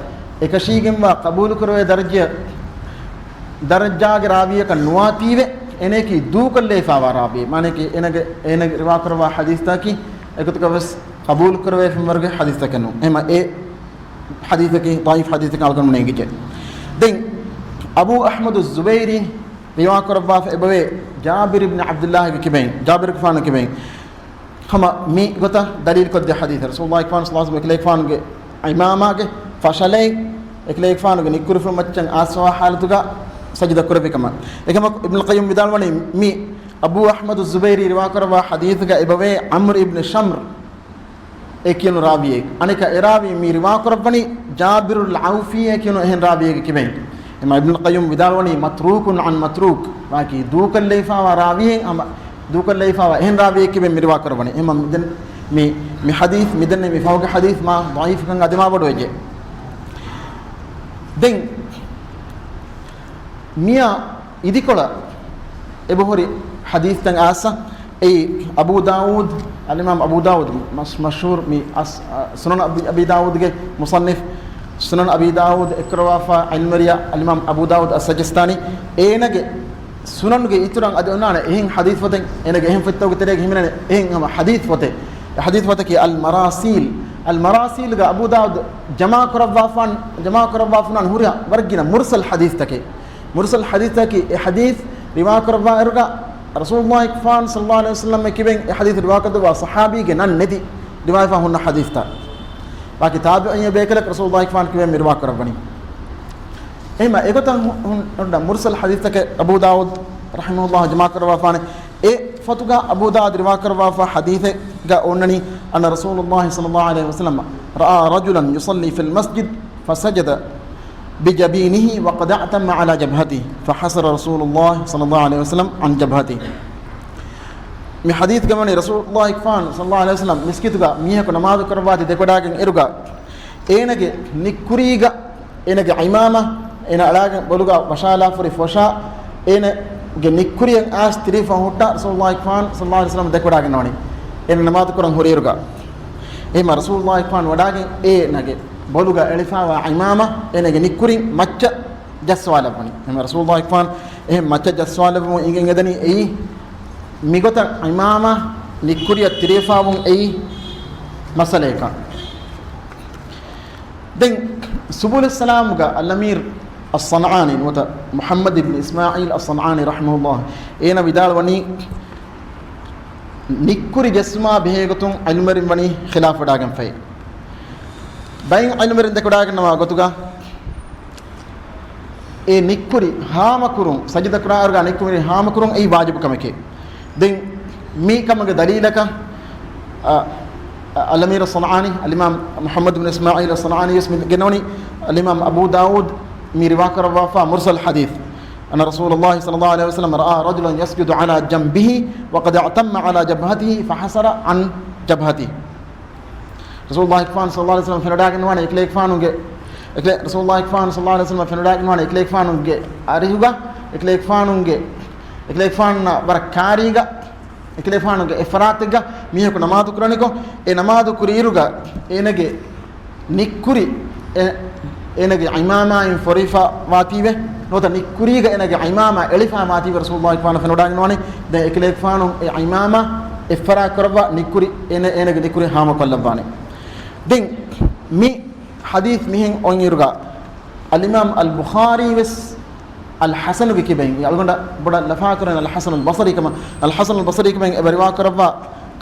އެކަށީގެންވާ ޤަބޫލުކުރެވޭ ދަރަޖަ، ދަރަޖާގެ ރާވީއަކަށް ނުވާތީވެ، އޭނައަކީ ދޫކޮށްލައިފާވާ ރާވީ. މާނައަކީ އޭނަގެ، އޭނަގެ ރިވާކުރައްވާ ޙަދީޘްތަކީ އެގޮތަކަށް ވެސް ޤަބޫލުކުރެވޭ ފެންވަރުގެ ޙަދީޘްތަކެއް ނޫން. އެހެމަ އެ ޙަދީޘަކީ ޟަޢީފު ޙަދީޘެއް އަޅުގަނޑުމެންނަށް އެނގިއްޖެ. ދެން އަބޫ އަޙްމަދު ޒުބައިރީ ރިވާކުރައްވާފަ އެބަވޭ ޖާބިރު އިބްނު ޢަބްދުއްލާހިގެ ކިބައިން، ޖާބިރުގެފާނު ކިބައިން. ހަމަ މި ގޮތަށް ދަލީލުކޮށްދޭ ޙަދީޘެއް ރަސޫލުﷲ އެކިފާނު ޞައްލަﷲ ޢަލައިހި ވަސައްލަމަ އެކަލޭގެފާނުގެ ޢިމާމާގެ ފަށަލައި އެކަލޭގެފާނުގެ ނިއްކުރިފުޅު މައްޗަށް އައިސްފަވާ ޙާލަތުގަ ސަޖިދަ ކުރެއްވި ކަމަށް. އެކަމަކު އިބްނުލް ޤައްޔިމް ވިދާޅުވަނީ މި އަބޫ އަޙްމަދު ޒުބައިރީ ރިވާކުރައްވާ ޙަދީޘުގަ އެބަވޭ ޢަމްރު އިބްނު ޝަމްރު އެ ކިޔުނު ރާވީއެއް. އަނެކަ އެ ރާވީ މި ރިވާކުރައްވަނީ ޖާބިރުލް ޢައުފީ އެ ކިޔުނު އެހެން ރާވީއެއްގެ ކިބައިން. އެމަ އިބްނުލް ޤައްޔިމް ވިދާޅުވަނީ މަތްރޫކުން ޢަން މަތްރޫކް. ވާކީ ދޫކޮށްލައިފާވާ ރާވީއެއް ހަމަ، ދޫކޮށްލައިފާވާ އެހެން ރާވީއެއް ކިބައިން މި ރިވާކުރައްވަނީ. އެމަ މި ދެން މި، މި ޙަދީޘް، މި ދެން މި ފަހުގެ ޙަދީޘް މާ ޟަޢީފުކަން އަދި މާ ބޮޑުވެއްޖެ. ދެން މިޔާ އިދިކޮޅަށް އެބަހުރި ޙަދީޘްތައް އާސަ، އެއީ އަބޫ ދާވޫދު، އަލްއިމާމް އަބޫ ދާވޫދު، މަޝް، މަޝްހޫރު މި އަސް، އަ، ސުނަން އަބީ، އަބީ ދާވޫދުގެ މުޞައްނިފް، ސުނަން އަބީ ދާވޫދު އެއްކުރައްވާފާ ޢިލްމުވެރިޔާ އަލްއިމާމް އަބޫ ދާވޫދު އައްސަޖިސްތާނީ، އޭނަގެ ސުނަނުގެ އިތުރަށް އަދި އޮންނާނެ އެހެން ޙަދީޘް ފޮތެއް، އޭނަގެ އެހެން ފޮތްތަކުގެ ތެރޭގަ ހިމެނޭނެ އެހެން ހަމަ ޙަދީޘް ފޮތެއް. އެ ޙަދީޘް ފޮތަކީ އަލް މަރާސީލް. އަލް މަރާސީލްގަ އަބޫ ދާވޫދު ޖަމާކުރައްވާފާން، ޖަމާކުރައްވާފަން ހުރިހާ ވަރަށް ގިނަ މުރްސަލް ޙަދީޘްތަކެއް. މުރްސަލް ޙަދީޘްތަކީ އެ ޙަދީޘް ރިވާކުރައްވާއިރުގަ ރަސޫލުﷲ އެކިފާނު ޞައްލަﷲ ޢަލައިހި ވަސައްލަމަ ކިބައިން އެ ޙަދީޘް ރިވާކޮށްދެއްވާ ޞަޙާބީގެ ނަން ނެތި ރިވާޔަތްފާ ހުންނަ ޙަދީޘްތައް. ވާކި ތާބިޢީން ބޭކަލަކު ރަސޫލުﷲ އެކިފާނު ކިބައިން މި ރިވާކުރައްވަނީ. އެހެމަ އެގޮތަށް ހު، ހުން، ހުންނަ މުރްސަލް ޙަދީޘްތަކެއް އަބޫ ދާވޫދު ރަޙިމަހުﷲ ޖަމާކުރައްވާފާނެ. އެ ފޮތުގަ އަބޫ ދާވޫދު ރިވާކުރައްވާފާ ޙަދީޘެއްގަ އޮންނަނީ، أن رسول الله صلى الله عليه وسلم رأى رجلا يصلي في المسجد فسجد، بجبينه وقد اعتم على جبهته، فحسر رسول الله صلى الله عليه وسلم عن جبهته. މި ޙަދީޘްގަ ވަނީ ރަސޫލުﷲ ފާން ޞައްލަﷲ ޢަލައިހި ވަސައްލަމް މިސްކިތުގަ މީހަކު ނަމާދު ކުރައްވާތީ ދެކޮޑާގެން އިރުގަ، އޭނަގެ ނިއްކުރީގަ އޭނަގެ ޢިމާމާ، އޭނަ އަޅާގެން ބޮލުގަ ވަށާލާފަ ހުރި ފޮށާ، އޭނަގެ ނިއްކުރިއަށް އާސް ތިރީފަ ހުއްޓާ ރަސޫލުﷲ ފާން ޞައްލަﷲ ޢަލައިހި ވަސައްލަމް ދެކޮޑާގެން ވަނީ. އޭނަ ނަމާދު ކުރަން ހުރިއިރުގަ. އެހެންމަ ރަސޫލުﷲ ފާން ވަޑާގެން އޭނަގެ ބޮލުގަ އެޅިފައިވާ ޢިމާމާ އޭނަގެ ނިއްކުރިން މައްޗަށް ޖައްސަވާލައްވަނީ. އެހެންމަ ރަސޫލުﷲ ފާން އެހެން މައްޗަށް ޖައްސަވާލެއްވުމުން އިނގެން އެދަނީ އެއީ މިގޮތަށް ޢިމާމާ ނިއްކުރިއަށް ތިރީފައިވުން އެއީ މައްސަލައަކަށް. ދެން ސުބުލުއްސަލާމްގަ އަލްއަމީރު އައްޞަންޢާނީ ނުވަތަ މުޙައްމަދު ބިން އިސްމާޢީލް އައްޞަންޢާނީ ރަޙިމަހުﷲ އޭނަ ވިދާޅުވަނީ، ނިއްކުރި ޖެއްސުމާ ބެހޭގޮތުން ޢިލްމުވެރިން ވަނީ ޚިލާފުވެވަޑާގެންފައި. ބައެއް ޢިލްމުވެރިން ދެކޮޑާގަންނަވާ ގޮތުގަ، އެ ނިއްކުރި ހާމަކުރުން، ސަޖިދަ ކުރާއިރުގަ ނިއްކުރި ހާމަކުރުން އެއީ ވާޖިބު ކަމެކޭ. ދެން މި ކަމުގެ ދަލީލަކަށް، އަ، އަ، އަލްއަމީރު އައްޞަންޢާނީ، އަލްއިމާމް މުޙައްމަދު ބިން އިސްމާޢީލް އައްޞަންޢާނީ ވެސް މި ގެންނަވަނީ، އަލްއިމާމް އަބޫ ދާވޫދު މި ރިވާ ކުރައްވާފަ މުރްސަލް ޙަދީޘް. أن رسول الله صلى الله عليه وسلم رأى رجلا يسجد على جنبه وقد اعتم على جبهته فحسر عن جبهته. ރަސޫލުﷲ ފާން ޞައްލަﷲ ޢަލައިހި ވަސައްލަމް ފެނިވަޑައިގަންނަވާނެ އެކަލޭގެފާނުގެ، އެކަލޭ، ރަސޫލުﷲ ފާން ޞައްލަﷲ ޢަލައިހި ވަސައްލަމް ފެނިވަޑައިގަންނަވާނެ އެކަލޭގެފާނުގެ އަރިހުގަ، އެކަލޭގެފާނުގެ، އެކަލޭގެފާނާ ވަރަށް ކާރީގަ، އެކަލޭގެފާނުގެ އެއްފަރާތެއްގަ މީހަކު ނަމާދު ކުރަނިކޮށް، އެ ނަމާދު ކުރިއިރުގަ އޭނަގެ ނިއްކުރި އެ، އޭނަގެ ޢިމާމާއިން ފޮރިފަ ވާތީވެ، ނުވަތަ ނިއްކުރީގަ އޭނަގެ ޢިމާމާ އެޅިފަ ވާތީވެ ރަސޫލުﷲ ފާނަށް ފެނިވަޑައިގަންނަވާނެ. ދެން އެކަލޭގެފާނު އެ ޢިމާމާ އެއްފަރާތް ކުރައްވާ ނިއްކުރި އޭނަ، އޭނަގެ ނިއްކުރި ހާމަކޮށްލައްވާނެ. ދެން މި ޙަދީޘް މިހެން އޮތްއިރުގަ، އަލްއިމާމް އަލް ބުޚާރީ ވެސް އަލް ޙަސަނުގެ ކިބައިން، އަޅުގަނޑަށް ބޮޑަށް ލަފާކުރަން އަލް ޙަސަނުލް ބަޞްރީ ކަމަށް، އަލް ޙަސަނުލް ބަޞްރީ ކިބައިން އެބަ ރިވާ ކުރައްވާ،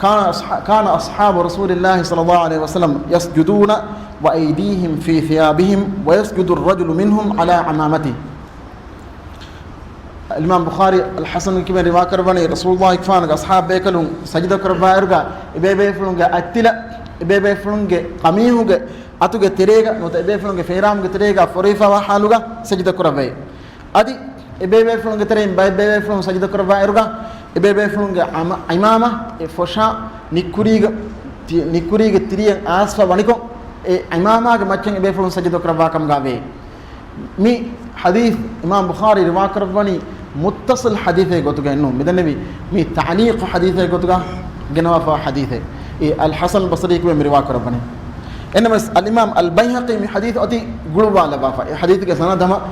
كان أصح-، كان أصحاب رسول الله صلى الله عليه وسلم يسجدون وأيديهم في ثيابهم ويسجد الرجل منهم على عمامته. އިމާމް ބުޚާރީ އަލް ޙަސަން ކިބައިން ރިވާ ކުރައްވަނީ، ރަސޫލުﷲ ފާނުގެ އަޞްޙާބު ބޭކަލުން ސަޖިދަ ކުރައްވާއިރުގަ، އެބޭބޭފުޅުންގެ އަތްތިލަ، އެބޭބޭފުޅުންގެ ޤަމީހުގެ އަތުގެ ތެރޭގަ، ނުވަތަ އެބޭފުޅުންގެ ފޭރާމުގެ ތެރޭގަ ފޮރިފަވާ ޙާލުގަ ސަޖިދަ ކުރައްވައި. އަދި އެބޭބޭފުޅުންގެ ތެރެއިން ބައެއް ބޭބޭފުޅުން ސަޖިދަ ކުރައްވާއިރުގަ، އެބޭބޭފުޅުންގެ ޢަމަ-، ޢިމާމާ އެ ފޮށާ ނިއްކުރީގަ ތި-، ނިއްކުރީގެ ތިރިއަށް އާސްފަ ވަނިކޮށް، އެ ޢިމާމާގެ މައްޗަށް އެބޭފުޅުން ސަޖިދަ ކުރައްވާ ކަމުގަ ވޭ. މި ޙަދީޘް އިމާމް ބުޚާރީ ރިވާކުރައްވަނީ މުއްތަޞިލް ޙަދީޘެއް ގޮތުގައެއްނޫން. މިދެންނެވީ މި ތަޢުލީޤު ޙަދީޘެއް ގޮތުގަ ގެނަވާފަ ޙަދީޘެއް. އެ އަލް ޙަސަން ބަޞްރީ ކިބައިން މި ރިވާކުރައްވަނީ. އެންމެސް އަލްއިމާމް އަލް ބައިހަޤީ މި ޙަދީޘް އޮތީ ގުޅުއްވާލައްވާފަ. އެ ޙަދީޘްގެ ސަނަދަށް މަ-،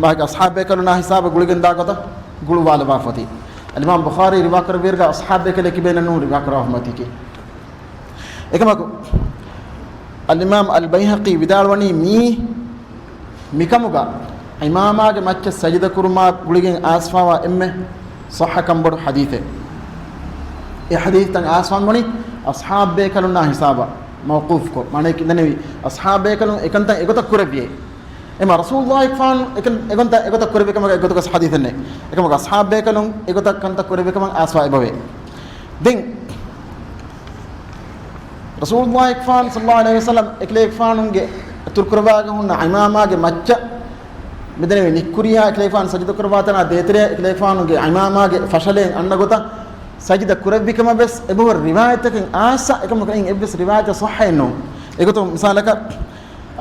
މާގެ އަޞްޙާބު ބޭކަލުންނާ ހިސާބަށް ގުޅިގެންދާ ގޮތަށް ގުޅުއްވާލައްވާފަ އޮތީ. އަލްއިމާމް ބުޚާރީ ރިވާކުރެއްވިއިރުގަ އަޞްޙާބު ބޭކަލެއް ކިބައިންނޫން ރިވާކުރައްވާފަ އޮތީކީ. އެކަމަކު، އަލްއިމާމް އަލް ބައިހަޤީ ވިދާޅުވަނީ މީ، މިކަމުގަ އިމާމާގެ މައްޗަށް ސަޖިދަ ކުރުމާ ގުޅިގެން އާސްފާވާ އެންމެ ޞައްޙަކަން ބޮޑު ޙަދީޘެއް. އެ ޙަދީޘްތައް އާސްފާން ވަނީ އަޞްޙާބު ބޭކަލުންނާ ހިސާބަށް މައުޤޫފުކޮށް، މާނައަކީ ދެންނެވި އަޞްޙާބު ބޭކަލުން އެކަންތައް އެގޮތަށް ކުރެއްވިއޭ. އެމަ ރަސޫލުﷲ ފާން އެކަން އެގޮތަށް، އެގޮތަށް ކުރެއްވި ކަމަކަށް އެގޮތަކަސް ޙަދީޘެއް ނެތް. އެކަމަކު އަޞްޙާބު ބޭކަލުން އެގޮތަށް ކަންތައް ކުރެއްވި ކަމަށް އާސްފާ އެބަވޭ. ދެން ރަސޫލުﷲ ފާން ޞައްލަﷲ ޢަލައިހި ވަސައްލަމް އެކަލޭގެފާނުގެ އަތުރުކުރައްވާގަ ހުންނަ އިމާމާގެ މައްޗަށް މިދެންނެވި ނިއްކުރިޔާ އެކަލޭގެފާނު ސަޖިދަ ކުރައްވާ ތަނާ ދޭތެރެއަށް އެކަލޭގެފާނުގެ އިމާމާގެ ފަށަލައިން އަންނަ ގޮތަށް ސަޖިދަ ކުރެއްވި ކަމަށް ވެސް އެބަހުރި ރިވާޔަތްތަކެއް އާސް، އެކަމަކު އެއިން އެއްވެސް ރިވާޔަތެއް ޞައްޙައެއް ނޫން. އެގޮތުން މިސާލަކަށް،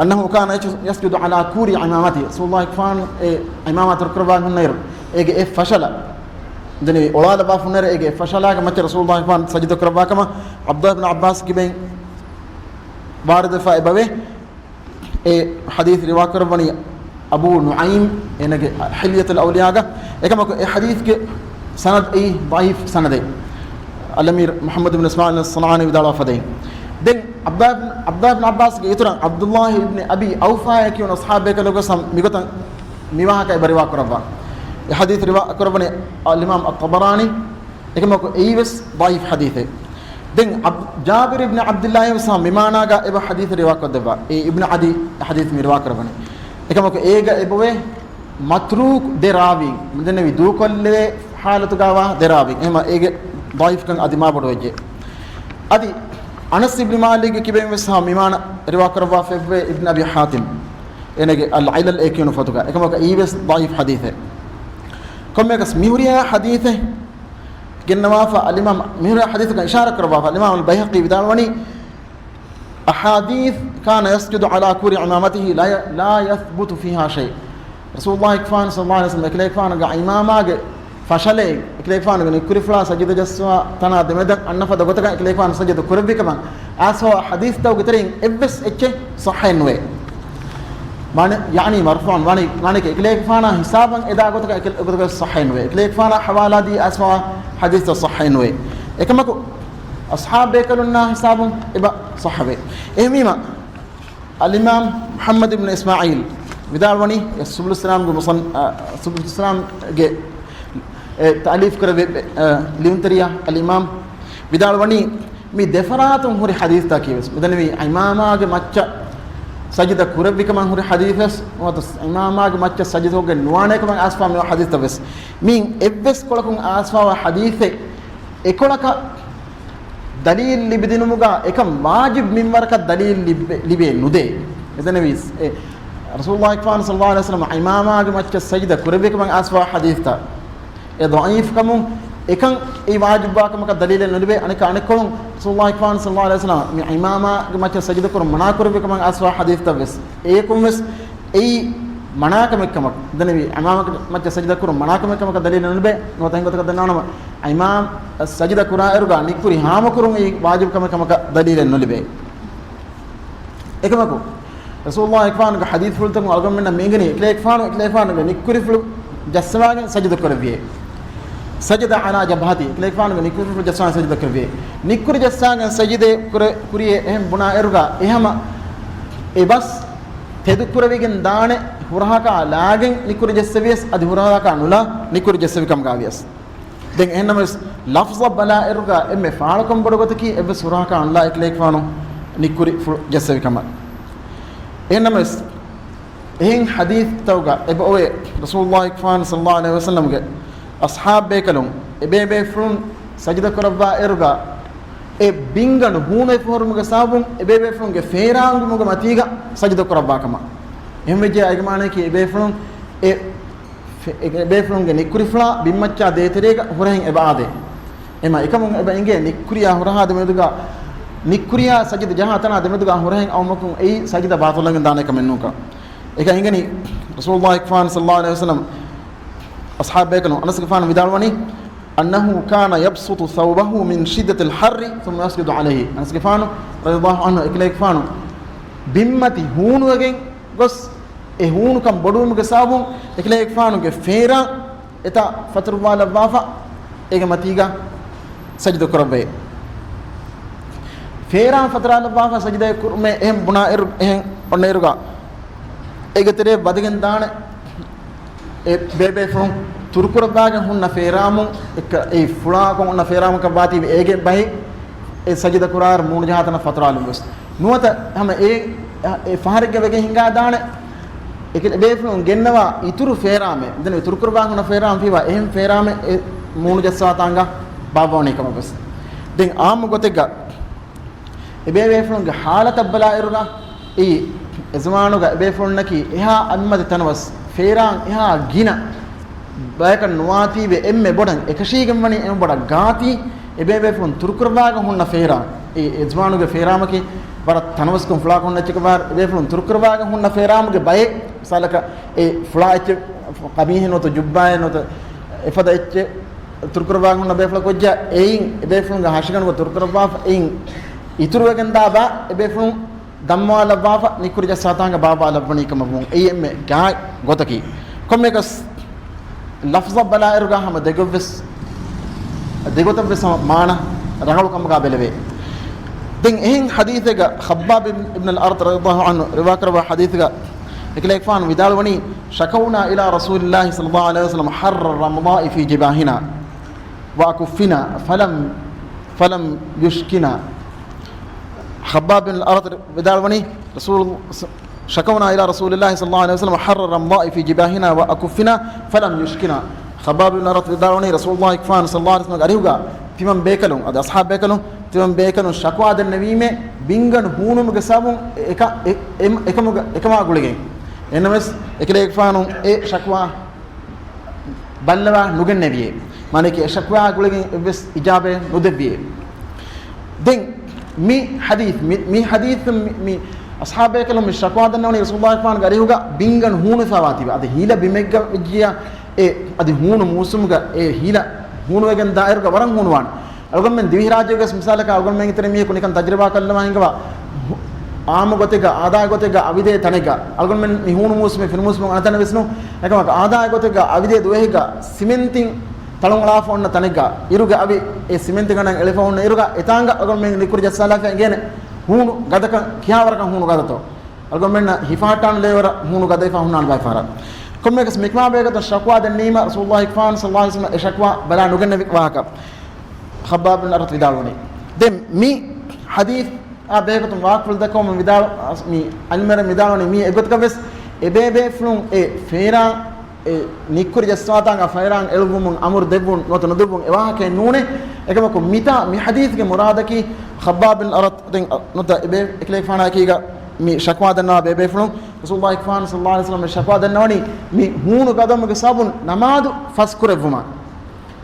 أنه كان يسجد على كور عمامته. ރަސޫލުﷲ ފާން އެ އިމާމާ އަތުރުކުރައްވާ ހުންނައިރު، އޭގެ އެއް ފަށަލަ، ދެންނެވި އޮޅާލައްވާ ހުންނައިރު، އޭގެ އެއް ފަށަލާގެ މައްޗަށް ރަސޫލުﷲ ފާން ސަޖިދަ ކުރައްވާ ކަމަށް ޢަބްދުﷲ ބިން ޢައްބާސް ކިބައިން ވާރިދުވެފަ އެބަވޭ. އެ ޙަދީޘް ރިވާކުރައްވަނީ އަބޫ ނުޢައިމް އޭނަގެ ޙިލްޔަތުލް އައުލިޔާގަ. އެކަމަކު އެ ޙަދީޘްގެ ސަނަދު އެއީ ޟަޢީފު ސަނަދެއް، އަލްއަމީރު މުޙައްމަދު ބިން އިސްމާޢީލް އައްޞަންޢާނީ ވިދާޅުވާފަދައިން. ދެން ޢަބްދުﷲ ބިން، ޢަބްދުﷲ ބިން ޢައްބާސްގެ އިތުރަށް ޢަބްދުﷲ އިބްނި އަބީ އައުފާއޭ ކިޔުނު އަޞްޙާބު ބޭކަލަކުވެސް މިގޮތަށް މިވާހަކަ އެބަ ރިވާ ކުރައްވާ. އެ ޙަދީޘް ރިވާ ކުރައްވަނީ އަލްއިމާމް އައްޠަބަރާނީ. އެކަމަކު އެއީވެސް ޟަޢީފު ޙަދީޘެއް. ދެން ޢަބް-، ޖާބިރު ބިން ޢަބްދިﷲ ވެސް މި މާނާގަ އެބަ ޙަދީޘް ރިވާ ކޮށްދެއްވާ. އެ އިބްނު ޢަދީ ޙަދީޘް މި ރިވާ ކުރައްވަނީ. އެކަމަކު އޭގަ އެބަވޭ މަތްރޫކު ދެ ރާވީން، މިދެންނެވި ދޫކޮށްލެވޭ ޙާލަތުގަވާ ދެ ރާވީން. އެހެމަ އޭގެ ޟަޢީފުކަން އަދި މާ ބޮޑުވެއްޖެ. އަދި އަނަސް އިބްނި މާލިކްގެ ކިބައިން ވެސް މި މާނަ ރިވާ ކުރައްވާފައެވެ. އިބްނު އަބީ ޙާތިމް އޭނަގެ އަލް ޢިލަލް އޭ ކިޔުނު ފޮތުގަ. އެކަމަކު އީވެސް ޟަޢީފް ޙަދީޘެއް. ކޮންމެއަކަސް މިހުރިހާ ޙަދީޘެއް ގެންނަވާފަ އަލްއިމާމް، މިހުރިހާ ޙަދީޘަކަށް އިޝާރާތް ކުރައްވާފަ އަލްއިމާމް އަލް ބައިހަޤީ ވިދާޅުވަނީ، أحاديث كان يسجد على كور عمامته لا، لا يثبت فيها شيء. ރަސޫލުﷲ ފާނު ޞައްލަﷲ ޢަލައިހި ވަސައްލަމަ އެކަލޭގެފާނުގެ ޢިމާމާގެ ފަށަލައިގެން އެކަލޭގެފާނުގެ ނިއްކުރިފުޅާ ސަޖިދަ ޖައްސަވާ ތަނާ ދެމެދަށް އަންނަ ފަދަ ގޮތަކަށް އެކަލޭގެފާނު ސަޖިދަ ކުރެއްވިކަމަށް އައިސްފާވާ ޙަދީޘްތަކުގެ ތެރެއިން އެއްވެސް އެއްޗެއް ޞައްޙައެއް ނުވޭ. މާނަ، ޔަޢުނީ މަރްފޫޢުން، މާނަ، މާނައަކީ އެކަލޭގެފާނާ ހިސާބަށް އެދާ ގޮތަކަށް އެކަ-، އެގޮތަކަށް ޞައްޙައެއް ނުވޭ. އެކަލޭގެފާނާ ޙަވާލާދީ އައިސްފާވާ ޙަދީޘްތައް ޞައްޙައެއް ނުވޭ. އެކަމަކު، އަޞްޙާބު ބޭކަލުންނާ ހިސާބުން އެބަ ޞައްޙަވޭ. އެހެންވީމަ، އަލްއިމާމް މުޙައްމަދު އިބްނު އިސްމާޢީލް ވިދާޅުވަނީ، އެ ސުބުލުއްސަލާމްގެ މުޞަން-، އަ، ސުބުލުއްސަލާމްގެ، އެ، ތައުލީފް ކުރެއްވި، އެ، ލިޔުންތެރިޔާ އަލްއިމާމް ވިދާޅުވަނީ، މި ދެފަރާތުން ހުރި ޙަދީޘްތަކީވެސް، މިދަނީ ޢިމާމާގެ މައްޗަށް ސަޖިދަ ކުރެއްވިކަމަށް ހުރި ޙަދީޘެއް، ނުވަތަ ޢިމާމާގެ މައްޗަށް ސަޖިދަކޮށްގެން ނުވާނޭކަމަށް އައިސްފާ މި ޙަދީޘްތައްވެސް، މިއިން އެއްވެސް ކޮޅަކުން އައިސްފާވާ ޙަދީޘެއް އެކޮޅަކަށް ދަލީލް ލިބިދިނުމުގަ އެކަން ވާޖިބް މިންވަރަކަށް ދަލީލް ލިބެ-، ލިބޭ ނުދޭ. މިދަނީ އެ ރަސޫލުﷲ ފާނު ޞައްލަﷲ ޢަލައިހި ވަސައްލަމަ ޢިމާމާގެ މައްޗަށް ސަޖިދަ ކުރެއްވިކަމަށް އައިސްފާވާ ޙަދީޘްތައް އެ ޟަޢީފް ކަމުން އެކަން އެއީ ވާޖިބްވާ ކަމަކަށް ދަލީލެއް ނުލިބޭ. އަނެއްކާ އަނެއްކޮޅުން ރަސޫލުﷲ ފާނު ޞައްލަﷲ ޢަލައިހި ވަސައްލަމަ މި ޢިމާމާގެ މައްޗަށް ސަޖިދަ ކުރުން މަނާ ކުރެއްވި ކަމަށް އައިސްފާވާ ޙަދީޘްތައްވެސް އެއީ މަނާކަމެއް ކަމަށް ދަނެވި، ޢިމާމާގެ މައްޗަށް ސަޖިދަ ކުރުން މަނާކަމެއް ކަމަކަށް ދަލީލެއް ނުލިބޭ. ނުވަތަ އެހެން ގޮތަކަށް ދަންނަވަނަމަ، ޢިމާމް ސަޖިދަ ކުރާއިރުގަ ނިއްކުރި ހާމަކުރުން އެއީ ވާޖިބު ކަމެއް ކަމަކަށް ދަލީލެއް ނުލިބޭ. އެކަމަކު، ރަސޫލުﷲ ފާނުގެ ޙަދީޘްފުޅުތަކުން އަޅުގަނޑުމެންނަށް މި އެނގެނީ، އެކަލޭގެފާނު، އެކަލޭގެފާނުގެ ނިއްކުރިފުޅު ޖައްސަވާގެން ސަޖިދަ ކުރެއްވިއޭ. سجد على جبهته، އެކަލޭގެފާނުގެ ނިއްކުރިފުޅު ޖައްސާގެން ސަޖިދަ ކުރެއްވިއޭ. ނިއްކުރި ޖައްސާގެން ސަޖިދަ ކުރެ-، ކުރިއޭ އެހެން ބުނާ އިރުގަ، އެހަމަ އެ ބަސް ތެދު ކުރެވިގެން ދާނެ، ހުރަހަކާ ލާގެން ނިއްކުރި ޖައްސެވިޔަސް، އަދި ހުރަހަކާ ނުލާ ނިއްކުރި ޖައްސެވި ކަމުގަ ވިޔަސް. ދެން އެހެންނަމަވެސް، ލަފްޒަށް ބަލާ އިރުގަ އެންމެ ފާޅުކަން ބޮޑު ގޮތަކީ، އެއްވެސް ހުރަހަކާ ނުލާ އެކަލޭގެފާނު ނިއްކުރިފުޅު ޖައްސެވި ކަމަށް. އެހެންނަމަވެސް، އެހެން ޙަދީޘްތަކުގަ އެބައޮވޭ، ރަސޫލުﷲ ފާނު ޞައްލަﷲ ޢަލައިހި ވަސައްލަމްގެ އަޞްޙާބު ބޭކަލުން އެބޭބޭފުޅުން ސަޖިދަ ކުރައްވާ އިރުގަ، އެ ބިންގަނޑު ހޫނުވެފަ ހުރުމުގެ ސަބަބުން އެބޭބޭފުޅުންގެ ފޭރާ އުނގުމުގެ މަތީގަ ސަޖިދަ ކުރައްވާ ކަމަށް. އެހެންވެއްޖެ އޭގެ މާނަޔަކީ އެބޭފުޅުން އެ ފެ-، އެ ބޭފުޅުންގެ ނިއްކުރިފުޅާ ބިންމައްޗާ ދޭތެރޭގަ ހުރަހެން އެބަ އާދޭ. އެމަ އެކަމުން އެބަ އެނގޭ ނިއްކުރިޔާ ހުރަހާ ދެމެދުގަ، ނިއްކުރިޔާ ސަޖިދަ ޖަހާ ތަނާ ދެމެދުގަ ހުރަހެން އައުމަކުން އެއީ ސަޖިދަ ބާޠިލްވެގެން ދާނެ ކަމެއް ނޫންކަން. އެކަން އެނގެނީ ރަސޫލުﷲ ފާނު ޞައްލަﷲ ޢަލައިހި ވަސައްލަމް އަޞްޙާބު ބޭކަލުން އަނަސްގެފާނު ވިދާޅުވަނީ، أنه كان يبسط ثوبه من شدة الحر ثم يسجد عليه. އަނަސްގެފާނު ރަޟިޔަﷲ ޢަންހު އެކަލޭގެފާނު ބިންމަތި ހޫނުވެގެން ގޮސް، އެ ހޫނުކަން ބޮޑުވުމުގެ ސަބަބުން އެކަލޭގެފާނުގެ ފޭރާ އެތާ ފަތުރުވާލައްވާފަ، އޭގެ މަތީގަ ސަޖިދަ ކުރައްވައޭ. ފޭރާ ފަތުރުވާލައްވާފަ ސަޖިދަ ކުރުމޭ އެހެން ބުނާ އިރު، އެހެން އޮންނަ އިރުގަ އޭގެ ތެރޭ ވަދެގެން ދާނެ އެ ބޭބޭފުޅުން ތުރުކުރައްވާގެން ހުންނަ ފޭރާމުން އެއްކަ-، އެ ފުޅާކޮށް އޮންނަ ފޭރާމަކަށް ވާތީވެ އޭގެ ބަހެއް އެ ސަޖިދަ ކުރާއިރު މޫނު ޖަހާ ތަނަށް ފަތުރާލުން ވެސް ނުވަތަ ހަމަ އެ، އެ ފަހަރެއްގަ ވެގެން ހިނގާ ދާނެ. އެކަ-، އެބޭފުޅުން ގެންނަވާ އިތުރު ފޭރާމެއް، ދެން ތުރުކުރައްވާ ހުންނަ ފޭރާމަ ފީވާ އެހެން ފޭރާމެއް އެ މޫނު ޖައްސާ ތާނގަ ބާއްވަވަނީ ކަމަށް ވެސް. ދެން އާއްމު ގޮތެއްގަ އެބޭބޭފުޅުންގެ ހާލަތަށް ބަލާއިރުގަ، އެ ޒަމާނުގަ އެބޭފުޅުންނަކީ އެހާ އަތްމަތި ތަނަވަސް، ފޭރާން އެހާ ގިނަ ބަޔަކަށް ނުވާތީވެ އެންމެ ބޮޑަށް އެކަށީގެން ވަނީ އެންމެ ބޮޑަށް ގާތީ، އެބޭބޭފުޅުން ތުރުކުރައްވާގެން ހުންނަ ފޭރާ، އެ ޒަމާނުގެ ފޭރާމަކީ ވަރަށް ތަނަވަސްކޮށް ފުޅާކޮށް ހުންނަ އެއްޗަކަށް ވާ އެބޭފުޅުން ތުރުކުރައްވާގެން ހުންނަ ފޭރާމުގެ ބައެއް، މިސާލަކަށް އެ ފުޅާ އެއްޗެއް ޤަމީހެއް ނުވަތަ ޖުއްބާއެއް ނުވަތަ އެފަދަ އެއްޗެއް ތުރުކުރައްވާ ހުންނަ ބޭފުޅަކު ވެއްޖެ، އެއިން އެބޭފުޅުންގެ ހަށިގަނޑުގަ ތުރުކުރައްވާފަ، އެއިން އިތުރުވެގެންދާ ބަ އެބޭފުޅުން ދަންމަވާލައްވާފަ، ނިކުރި ޖައްސާތާނގަ ބާއްވާލައްވަނީ ކަމަށް ވުން. އެއީ އެންމެ ގާތް ގޮތަކީ. ކޮންމެއަކަސް ލަފްޒަށް ބަލާއިރުގަ ހަމަ ދެގޮތްވެސް، ދެގޮތަށްވެސް ހަމަ މާނަ ރަނގަޅު ކަމުގަ ބެލެވޭ. ދެން އެހެން ޙަދީޘެއްގަ ޚައްބާބް އިބްނުލް އަރަތް ރަޟިޔަﷲ ޢަންހު ރިވާކުރައްވާ ޙަދީޘެއްގަ އެކަލޭގެފާނު ވިދާޅުވަނީ، شكونا إلى رسول الله صلى الله عليه وسلم حر الرمضاء في جباهنا وأكفنا فلم، فلم يشكنا. ޚައްބާބް އިބްނުލް އަރަތް ވިދާޅުވަނީ، ރަސޫލު، شكونا إلى رسول الله صلى الله عليه وسلم حر الرمضاء في جباهنا وأكفنا فلم يشكنا. ޚައްބާބް އިބްނުލް އަރަތް ވިދާޅުވަނީ، ރަސޫލުﷲ ފާނު ޞައްލަﷲ ޢަލައިހި ވަސައްލަމްގެ އަރިހުގަ ތިމަން ބޭކަލުން، އަދި އަޞްޙާބު ބޭކަލުން ތިމަން ބޭކަލުން ޝަކުވާ ދެންނެވީމޭ ބިންގަނޑު ހޫނުމުގެ ސަބަބުން އެ-، އެކަ-، އެ-، އެ-، އެކަމުގަ-، އެކަމާ ގުޅިގެން. އެހެންނަމަވެސް އެކަލޭގެފާނު އެ ޝަކުވާ ބައްލަވާ ނުގެންނެވިއޭ. މާނައަކީ އެ ޝަކުވާ ގުޅިގެން އެއްވެސް އިޖާބައެއް ނުދެއްވިއޭ. ދެން މި ޙަދީޘް، މި، މި ޙަދީޘް މި، މި އަޞްޙާބޭކަލުން މި ޝަކުވާ ދަންނަވަނީ ރަސޫލުﷲ ފާންގެ އަރިހުގަ ބިންގަނޑު ހޫނު ފާވާތީވެ. އަދި ހީލަ ބިމެއްގަ ވެއްޖިޔާ އެ އަދި ހޫނު މޫސުމުގަ އެ ހީލަ ހޫނުވެގެން ދާއިރުގަ ވަރަށް ހޫނުވާނެ. އަޅުގަނޑުމެން ދިވެހިރާއްޖޭގަސް މިސާލަކަށް އަޅުގަނޑުމެން އިތުރެ މީހަކު ނިކަން ތަޖުރިބާ ކޮށްލަމާ ހިނގަވާ، ހު-، އާއްމު ގޮތެއްގަ، އާދާ ގޮތެއްގަ އަވިދޭ ތަނެއްގަ އަޅުގަނޑުމެން މި ހޫނު މޫސުމެއް ފެނު މޫސުމެއް އަންނަ ތަނެއް ވެސް ނޫން. އެކަމަކު އާދާ ގޮތެއްގަ އަވިދޭ ދުވަހެއްގަ ސިމެންތިން ތަޅުން އަޅާފަ އޮންނަ ތަނެއްގަ އިރުގެ އަވި އެ ސިމެންތި ގަނޑަށް އެޅިފަ އޮންނަ އިރުގަ އެތާނގަ އަޅުގަނޑުމެން ނިކުރި ޖައްސާލާފަ އިނގޭނެ ހޫނު ގަދަކަން ކިހާވަރަކަށް ހޫނު ގަދަތޯ. އަޅުގަނޑުމެންނަށް ހިފަހައްޓާނެ ލޭވަރަށް ހޫނު ގަދަވެފަ ހުންނާނެ ބައެއް ފަހަރަށް. ކޮންމެއަކަސް މިކަމާ ބެހޭގޮތުން ޝަކުވާ ދެންނީމަ ރަސޫލުﷲ ފާން ޞައްލަﷲ ޢަލައިހި ވަސައްލަމަ އެ ޝަކުވާ ބަލާ ނުގެންނެވި ވާހަކަ ޚައްބާބް ބިން އަރަތް ވިދާޅުވަނީ. ދެން މި ޙަދީޘް އާ ބެހޭގޮތުން ވާހަކަފުޅު ދައްކަވަމުން ވިދާޅު، މި ޢިލްމުވެރިން ވިދާޅުވަނީ މީ އެގޮތަކަށް ވެސް އެބޭބޭފުޅުން އެ ފޭރާން އެ ނިއްކުރި ޖައްސާތާނގަ ފޭރާން އެޅުއްވުމުން އަމުރު ދެއްވުން ނުވަތަ ނުދެއްވުން އެ ވާހަކައެއް ނޫނޭ. އެކަމަކު މިތާ މި ޙަދީޘްގެ މުރާދަކީ ޚައްބާބް ބިން އަރަތް ދެން ނުވަތަ އެބޭ އެކަލޭގެފާނާ އެކީގަ މި ޝަކުވާ ދަންނަވާ ބޭބޭފުޅުން ރަސޫލުﷲ ފާން ޞައްލަﷲ ޢަލައިހި ވަސައްލަމަ ޝަކުވާ ދަންނަވަނީ މި ހޫނު ގަދަވުމުގެ ސަބަބުން ނަމާދު ފަސް ކުރެއްވުމަށް.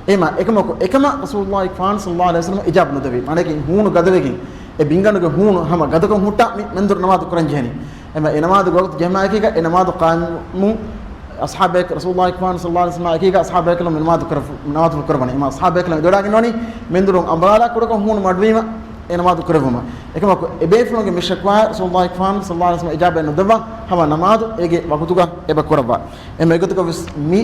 އެހެމަ އެކަމަކު އެކަމަށް ރަސޫލުﷲ ފާން ޞައްލަﷲ ޢަލައިހި ވަސައްލަމަ އިޖާބަ ނުދެއްވި. މާނައަކީ ހޫނު ގަދަވެގެން އެ ބިންގަނޑުގެ ހޫނު ހަމަ ގަދަކޮށް ހުއްޓާ މި މެންދުރު ނަމާދު ކުރަން ޖެހެނީ. އެހެމަ އެ ނަމާދު ވަގުތު ޖެހުމާ އެކީގަ އެ ނަމާދު ޤާއިމު އަޞްޙާބޭކަ، ރަސޫލުﷲ ފާން ޞައްލަﷲ ޢަލައިހި ވަސައްލަމަ އެކީގަ އަޞްޙާބޭކަލުން މި ނަމާދު ކުރަ-، ނަމާދު ކުރައްވަނީ. އެހެމަ އަޞްޙާބޭކަލުން އެދޮޑާގެން ވަނީ މެންދުރުން އަނބާލާ ކުޑަކޮށް ހޫނު މަޑުވީމަ އެ ނަމާދު ކުރެއްވުމަށް. އެކަމަކު އެބޭފުޅުންގެ މި ޝަކުވާ ރަސޫލުﷲ ފާން ޞައްލަﷲ ޢަލައިހި ވަސައްލަމަ އިޖާބަ ނުދެއްވާ ހަމަ ނަމާދު އޭގެ ވަގުތުގަ އެބަ ކުރައްވާ. އެހެމަ އެގޮތަކަށް ވެސް މި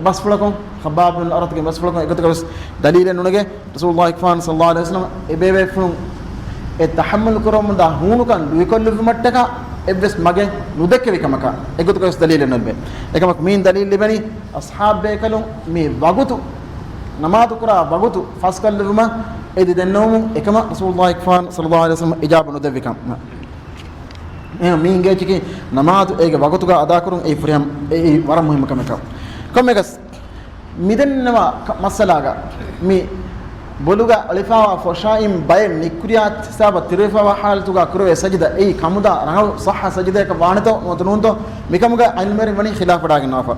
ބަސްފުޅަކުން، ޚައްބާބް ބިން އަރަތްގެ ބަސްފުޅަކުން އެގޮތަކަށް ވެސް ދަލީލެއް ނުނެގޭ. ރަސޫލުﷲ ފާން ޞައްލަﷲ ޢަލައިހި ވަސައްލަމަ އެބޭބޭފުޅުން އެ ތަޙައްމަލު ކުރަމުންދާ ހޫނުކަން ލުއިކޮށްލެއްވުމަށްޓަކާ އެއްވެސް މަގެއް ނުދެއްކެވި ކަމަކަށް އެގޮތަކަށް ވެސް ދަލީލެއް ނުލިބޭ. އެކަމަކު މިއިން ދަލީލު ލިބެނީ އަޞްޙާބޭކަލުން މި ވަގުތު، ނަމާދު ކުރާ ވަގުތު ފަސްކޮށްލެއްވުމަށް އެދި ދެންނެވުމުން އެކަމަށް ރަސޫލުﷲ ފާން ޞައްލަﷲ ޢަލައިހި ވަސައްލަމަ އިޖާބަ ނުދެއްވި ކަމަށް. އެހެން މި އިނގޭ އެއްޗަކީ ނަމާދު އޭގެ ވަގުތުގަ އަދާކުރުން އެއީ ފުރިހަމަ، އެއީ ވަރަށް މުހިއްމު ކަމެއް. ކޮންމެއަކަސް މިދެންނެވާ ކަ-، މައްސަލާގަ މި ބޮލުގަ އަޅިފާވާ ފޮށާއިން ބައެއް ނިއްކުރިޔާ ހިސާބަށް ތިރިވެފާވާ ޙާލަތުގަ ކުރެވޭ ސަޖިދަ އެއީ ކަމުދާ ރަނގަޅު ޞައްޙަ ސަޖިދަޔަކަށް ވާނެތޯ ނުވަތަ ނޫންތޯ؟ މިކަމުގަ ޢިލްމުވެރިން ވަނީ ޚިލާފުވެވަޑައިގަންނަވާފަ.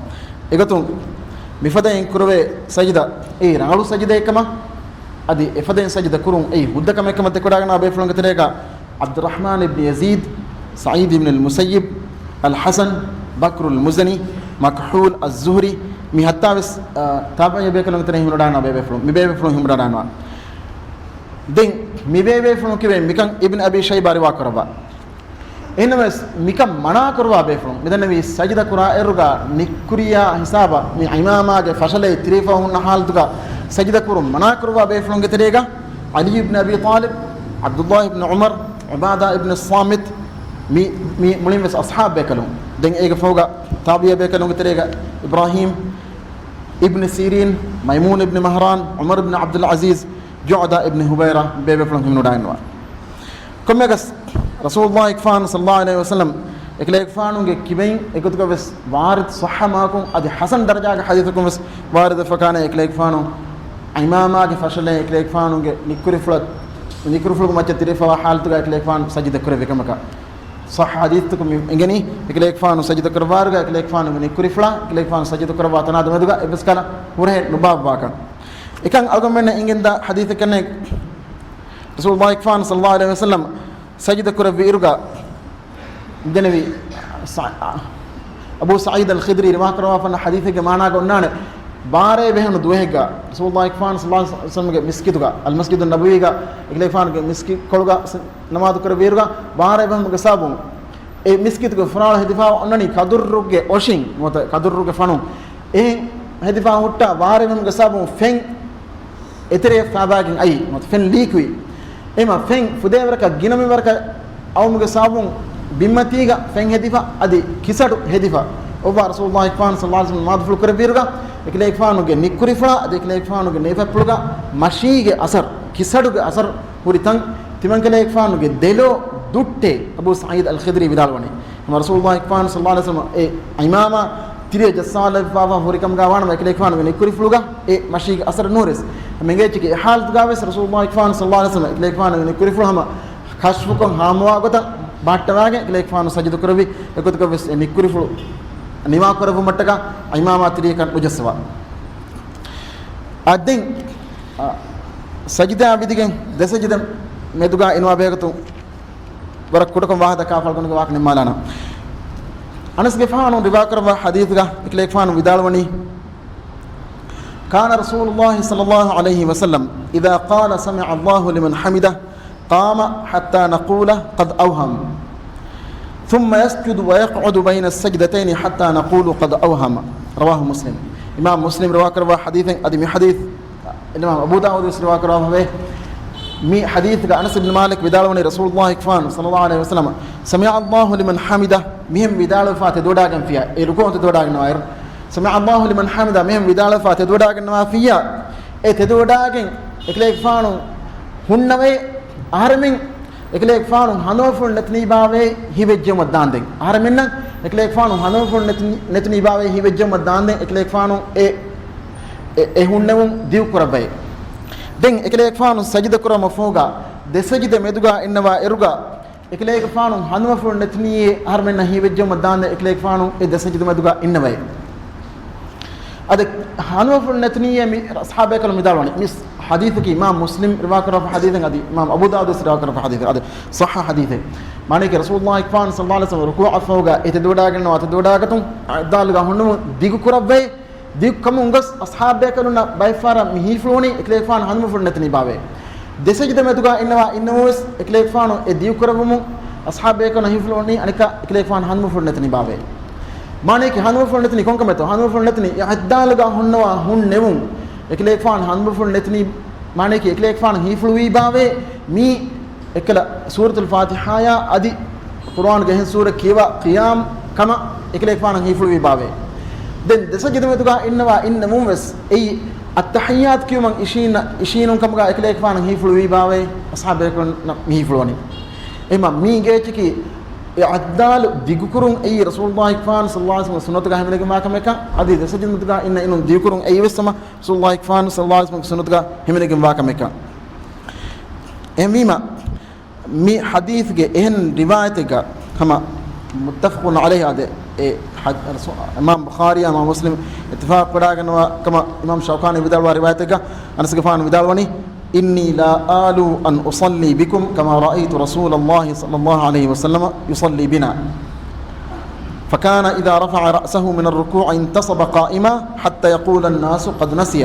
އެގޮތުން މިފަދައިން ކުރެވޭ ސަޖިދަ އެއީ ރަނގަޅު ސަޖިދައެއްކަމަށް، އަދި އެފަދައިން ސަޖިދަ ކުރުން އެއީ ހުއްދަ ކަމެއްކަމަށް ދެކެވަޑައިގަންނަވާ ބޭފުޅުންގެ ތެރޭގަ ޢަބްދުއްރަޙްމާން އިބްނު ޔަޒީދު، ސަޢީދު އިބްނުލް މުސައްޔިބު، އަލް ޙަސަން، ބަކްރުލް މުޒަނީ، މަކްޙޫލް އައްޒުހުރީ، މި ހައްތާވެސް، އަ، ތާބިޢީ ބޭކަލުންގެ ތެރެއިން ހިމެނިވަޑައިގަންނަވާ ބޭބޭފުޅުން، މި ބޭބޭފުޅުން ހިމެނިވަޑައިގަންނަވާ. ދެން މި ބޭބޭފުޅުން ކިޔެވޭ މިކަން އިބްނު އަބީ ޝައިބާ ރިވާ ކުރައްވާ. އެހެންނަމަވެސް މިކަން މަނާ ކުރައްވާ ބޭފުޅުން، މިދެންނެވީ ސަޖިދަ ކުރާ އިރުގަ ނިއްކުރިޔާ ހިސާބަށް މި ޢިމާމާގެ ފަށަލައި ތިރިވެފަ ހުންނަ ޙާލަތުގަ ސަޖިދަ ކުރުން މަނާ ކުރައްވާ ބޭފުޅުންގެ ތެރޭގަ ޢަލީ އިބްނު އަބީ ޠާލިބް، ޢަބްދުއްލާހި އިބްނު ޢުމަރު، ޢުބާދާ އިބްނު ޞާމިތު، މި، މި މުޅިން ވެސް އަޞްޙާބު ބޭކަލުން. ދެން އޭގެ ފަހުގަ ތާބިޢީ ބޭކަލުންގެ ތެރޭގަ އިބްރާހީމް އިބްނު ސީރީން، މައިމޫން އިބްނު މަހްރާން، ޢުމަރު އިބްނު ޢަބްދުލް ޢަޒީޒް، ޖުޢްދާ އިބްނު ހުބައިރާ ބޭބޭފުޅުން ހިމެނިވަޑައިގަންނަވާ. ކޮންމެއަކަސް ރަސޫލުﷲ ފާން ޞައްލަﷲ ޢަލައިހި ވަސައްލަމް އެކަލޭގެފާނުގެ ކިބައިން އެގޮތުގަ ވެސް ވާރިދު ޞައްޙަ މާކުން އަދި ޙަސަން ދަރަޖާގެ ޙަދީޘަކުން ވެސް ވާރިދުވެފަކާނެ އެކަލޭގެފާނު ޢިމާމާގެ ފަށަލައި އެކަލޭގެފާނުގެ ނިއްކުރިފުޅަށް، ނިއްކުރިފުޅުގެ މައްޗަށް ތިރިވެފަވާ ޙާލަތުގަ އެކަލޭގެފާނު ސަޖިދަ ކުރެއްވި ކަމަކަށް. ޞައްޙަ ޙަދީޘްތަކުން މި އެނގެނީ، އެކަލޭގެފާނު ސަޖިދަ ކުރައްވާއިރުގަ އެކަލޭގެފާނުގެ ނިއްކުރިފުޅާ، އެކަލޭގެފާނު ސަޖިދަ ކުރައްވާ ތަނާ ދެމެދުގަ އެއްވެސް ކަހަލަ ހުރަހެއް ނުބާއްވާކަން. އެކަން އަޅުގަނޑުމެންނަށް އެނގެންދާ ޙަދީޘެއް ކަންނޭނގެ. ރަސޫލުﷲ ފާން ޞައްލަﷲ ޢަލައިހި ވަސައްލަމް ސަޖިދަ ކުރެއްވި އިރުގަ ދެނެވި ސަ-، އަބޫ ސަޢީދު އަލް ޚިދްރީ ރިވާކުރައްވާފަ ހުންނަ ޙަދީޘެއްގެ މާނާގަ އޮންނާނެ، ބާރައެއް ބެހުނު ދުވަހެއްގަ ރަސޫލުﷲ ފާން ޞައްލަﷲ ޢަލައިހި ވަސައްލަމްގެ މިސްކިތުގަ، އަލްމަސްޖިދު ނަބަވީގަ އެކަލޭގެފާނުގެ މިސްކިތްކޮޅުގަ ނަމާދު ކުރެއްވިއިރުގަ ބާރައެއް ބެހުމުގެ ސަބަބުން އެ މިސްކިތުގެ ފުރާޅު ހެދިފަ އޮންނަނީ ކަދުއްރުގެ އޮށިން ނުވަތަ ކަދުއްރުގެ ފަނުން. އެހެން ހެދިފަ ހުއްޓާ ބާރައެއް ބެހުމުގެ ސަބަބުން ފެން އެތެރެއަށް ފާބާގެން އައީ ނުވަތަ ފެން ލީކުވި. އެހެންމަ ފެން ފުދޭވަރަކަށް ގިނަ މިންވަރަކަށް އައުމުގެ ސަބަބުން ބިންމަތީގަ ފެން ހެދިފަ އަދި ކިސަޑު ހެދިފަ. އޮއްވާ ރަސޫލުﷲ ފާން ޞައްލަﷲ ޢަލައިހި ވަސައްލަމް ނަމާދުފުޅު ކުރެއްވިއިރުގަ އެކަލޭގެފާނުގެ ނިއްކުރިފުޅާ އަދި އެކަލޭގެފާނުގެ ނޭފަތްޕުޅުގަ މަށީގެ އަސަރު، ކިސަޑުގެ އަސަރު ހުރި ތަން ތިމަންކަލޭގެފާނުގެ ދެލޯ ދުއްޓޭ. އަބޫ ސަޢީދު އަލް ޚިދްރީ ވިދާޅުވަނީ، އެހެންމަ ރަސޫލުﷲ ފާން ޞައްލަﷲ ޢަލައިހި ވަސައްލަމް އެ ޢިމާމާ ތިރިއަށް ޖައްސާލައްވާފަ ހުރިކަމުގަ ވާނަމަ އެކަލޭގެފާނުގެ ނިއްކުރިފުޅުގަ އެ މަށީގެ އަސަރު ނުހުރިސް. އެހެންމަ އެނގޭ އެއްޗަކީ އެ ޙާލަތުގަ ވެސް ރަސޫލުﷲ ފާން ޞައްލަﷲ ޢަލައިހި ވަސައްލަމް އެކަލޭގެފާނުގެ ނިއްކުރިފުޅު ހަމަ ކަޝްފުކޮށް ހާމަވާ ގޮތަށް ބަހައްޓަވާގެން އެކަލޭގެފާނު ސަޖިދު ކުރެއްވި. އެގޮތަކަށް ވެސް އެ ނިއްކުރިފުޅު ނިވާ ކުރެއްވުމަށްޓަކާ އިމާމާ ތިރީކަން ނުޖައްސަވާ. އަ، ދެން، އަ، ސަޖިދާ ވިދިގެން ދެ ސަޖިދަ މެދުގާ އިނުވާ ބެހޭގޮތުން ވަރަށް ކުޑަކޮށް ވާހަކަ ދައްކާފަޅުގަނޑުގެ ވާހަކަ ނިންމާލާނަން. އަނަސްގެފާނު ރިވާކުރައްވާ ޙަދީޘްގަ އެކަލޭގެފާނު ވިދާޅުވަނީ، كان رسول الله صلى الله عليه وسلم إذا قال سمع الله لمن حمده قام حتى نقول قد أوهم، ثم يسجد ويقعد بين السجدتين حتى نقول قد أوهم. رواه مسلم. އިމާމް މުސްލިމް ރިވާކުރައްވާ ޙަދީޘެއް. އަދި މި ޙަދީޘް އިމާމް އަބޫ ދާވޫދު ވެސް ރިވާކުރައްވާފަވޭ. މި ޙަދީޘްގަ އަނަސް ބިން މާލިކް ވިދާޅުވަނީ، ރަސޫލުﷲ ގެފާނު ޞައްލަﷲ ޢަލައިހި ވަސައްލަމަ، سمع الله لمن حمده، މިހެން ވިދާޅުވެފާ ތެދުވަޑާގެންފިޔާ، އެ ރުކޫޢުން ތެދުވަޑާގަންނަވާއިރު، سمع الله لمن حمده، މިހެން ވިދާޅުވެފާ ތެދުވަޑާގަންނަވާފިއްޔާ، އެ ތެދުވަޑާގެން އެކަލޭގެފާނު ހުންނަވައި، އަހަރެމެން އެކަލޭގެފާނު ހަނދުމަފުޅު ނެތުނީބާވައި ހީވެއްޖެއުމަށް ދާންދެން. އަހަރެމެންނަށް އެކަލޭގެފާނު ހަނދުމަފުޅު ނެތުނީ، ނެތުނީބާވައި ހީވެއްޖެއުމަށް ދާންދެން އެކަލޭގެފާނު އެ، އެ، އެ ހުންނެވުން ދިގު ކުރައްވައި. ދެން އެކަލޭގެފާނު ސަޖިދަ ކުރުމަށް ފަހުގަ ދެ ސަޖިދަ މެދުގަ އިންނަވާ އިރުގަ އެކަލޭގެފާނު ހަނދުމަފުޅު ނެތުނީއޭ އަހަރެމެންނަށް ހީވެއްޖެއުމަށް ދާންދެން އެކަލޭގެފާނު އެ ދެ ސަޖިދަ މެދުގަ އިންނަވައި. އަދި ހަނދުމަފުޅު ނެތުނީއޭ މި ޞަޙާބީކަލުން ވިދާޅުވަނީ. މި ޙަދީޘަކީ އިމާމް މުސްލިމް ރިވާކުރާފަ ޙަދީޘެއް، އަދި އިމާމް އަބޫ ދާވޫދު ވެސް ރިވާކުރާފަ ޙަދީޘެއް. އަދި ޞައްޙަ ޙަދީޘެއް. މާނައަކީ ރަސޫލުﷲ ގެފާނު ޞައްލަﷲ ޢަލައިހި ވަސައްލަމަ ރުކޫޢަށްފަހުގަ އެ ތެދުވަޑާގަންނަވާ ތެދުވަޑާގަތުން އިޢުތިދާލުގަ ހުންނުމުން ދިގު ކުރައްވައި، ދިގު ކަމުން ގޮސް އަޞްޙާބޭކަލުންނަށް ބައެއްފަހަރަށް މި ހީފުޅުވަނީ އެކަލޭގެފާނު ހަނދުމަފުޅު ނެތުނީބާވައި. ދެ ސަޖިދަ މެދުގަ އިންނަވާ އިންނަމުވެސް އެކަލޭގެފާނު އެ ދިގު ކުރެއްވުމުން އަޞްޙާބޭކަލުންނަށް ހީފުޅުވަނީ އަނެއްކާ އެކަލޭގެފާނު ހަނދުމަފުޅު ނެތުނީބާވައި. މާނައަކީ ހަނދުމަފުޅު ނެތުނީ ކޮންކަމެއްތޯ؟ ހަނދުމަފުޅު ނެތުނީ އިޢުތިދާލުގަ ހުންނަވާ ހުން ނެވުން. އެކަލޭގެފާނު ހަނދުމަފުޅު ނެތުނީ، މާނައަކީ އެކަލޭގެފާނު ހީފުޅުވީބާވައި މީ އެއްކަލަ ސޫރަތުލް ފާތިޙާޔާ އަދި ޤުރުއާންގެ އެހެން ސޫރަ ކިޔަވާ ޤިޔާމް ކަމަށް އެކަލޭގެފާނު ހީފުޅުވީބާވައި. ދެން ދެ ސަޖިދަ މެދުގަ އިންނަވާ އިންނަމުން ވެސް އެއީ އައްތަޙިއްޔާތު ކިޔުމަށް އިށީން، އިށީނުން ކަމުގަ އެކަލޭގެފާނު ހީފުޅުވީބާވައި އަޞްޙާބޭކަލުންނަށް މި ހީފުޅުވަނީ. އެހެންމަ މީގެ އެއްޗަކީ އެ އިޢުތިދާލު ދިގުކުރުން އެއީ ރަސޫލުﷲ ގެފާނު ޞައްލަﷲ ޢަލައިހި ވަސައްލަމަ ސުންނަތުގަ ހިމެނިގެންވާ ކަމެއްކަން، އަދި ދެ ސަޖިދަ މެދުގަ އިންނަ އިނުން ދިގުކުރުން އެއީ ވެސް ހަމަ ރަސޫލުﷲ ގެފާނު ޞައްލަﷲ ޢަލައިހި ވަސައްލަމަ ސުންނަތުގަ ހިމެނިގެންވާ ކަމެއްކަން. އެހެންވީމަ، މި ޙަދީޘްގެ އެހެން ރިވާޔަތެއްގަ ހަމަ މުއްތަފަޤުން ޢަލައިހި އާދެ، އެ ޙަދ-، ރަސޫ-، އިމާމް ބުޚާރީ އިމާމް މުސްލިމް އިއްތިފާޤު ކުރާގަންނަވާ ކަމަށް އިމާމް ޝައުކާނީ ވިދާޅުވާ ރިވާޔަތެއްގަ އަނަސްގެފާނު ވިދާޅުވަނީ، إني لا آلو أن أصلي بكم كما رأيت رسول الله صلى الله عليه وسلم يصلي بنا، فكان إذا رفع رأسه من الركوع انتصب قائما حتى يقول الناس قد نسي،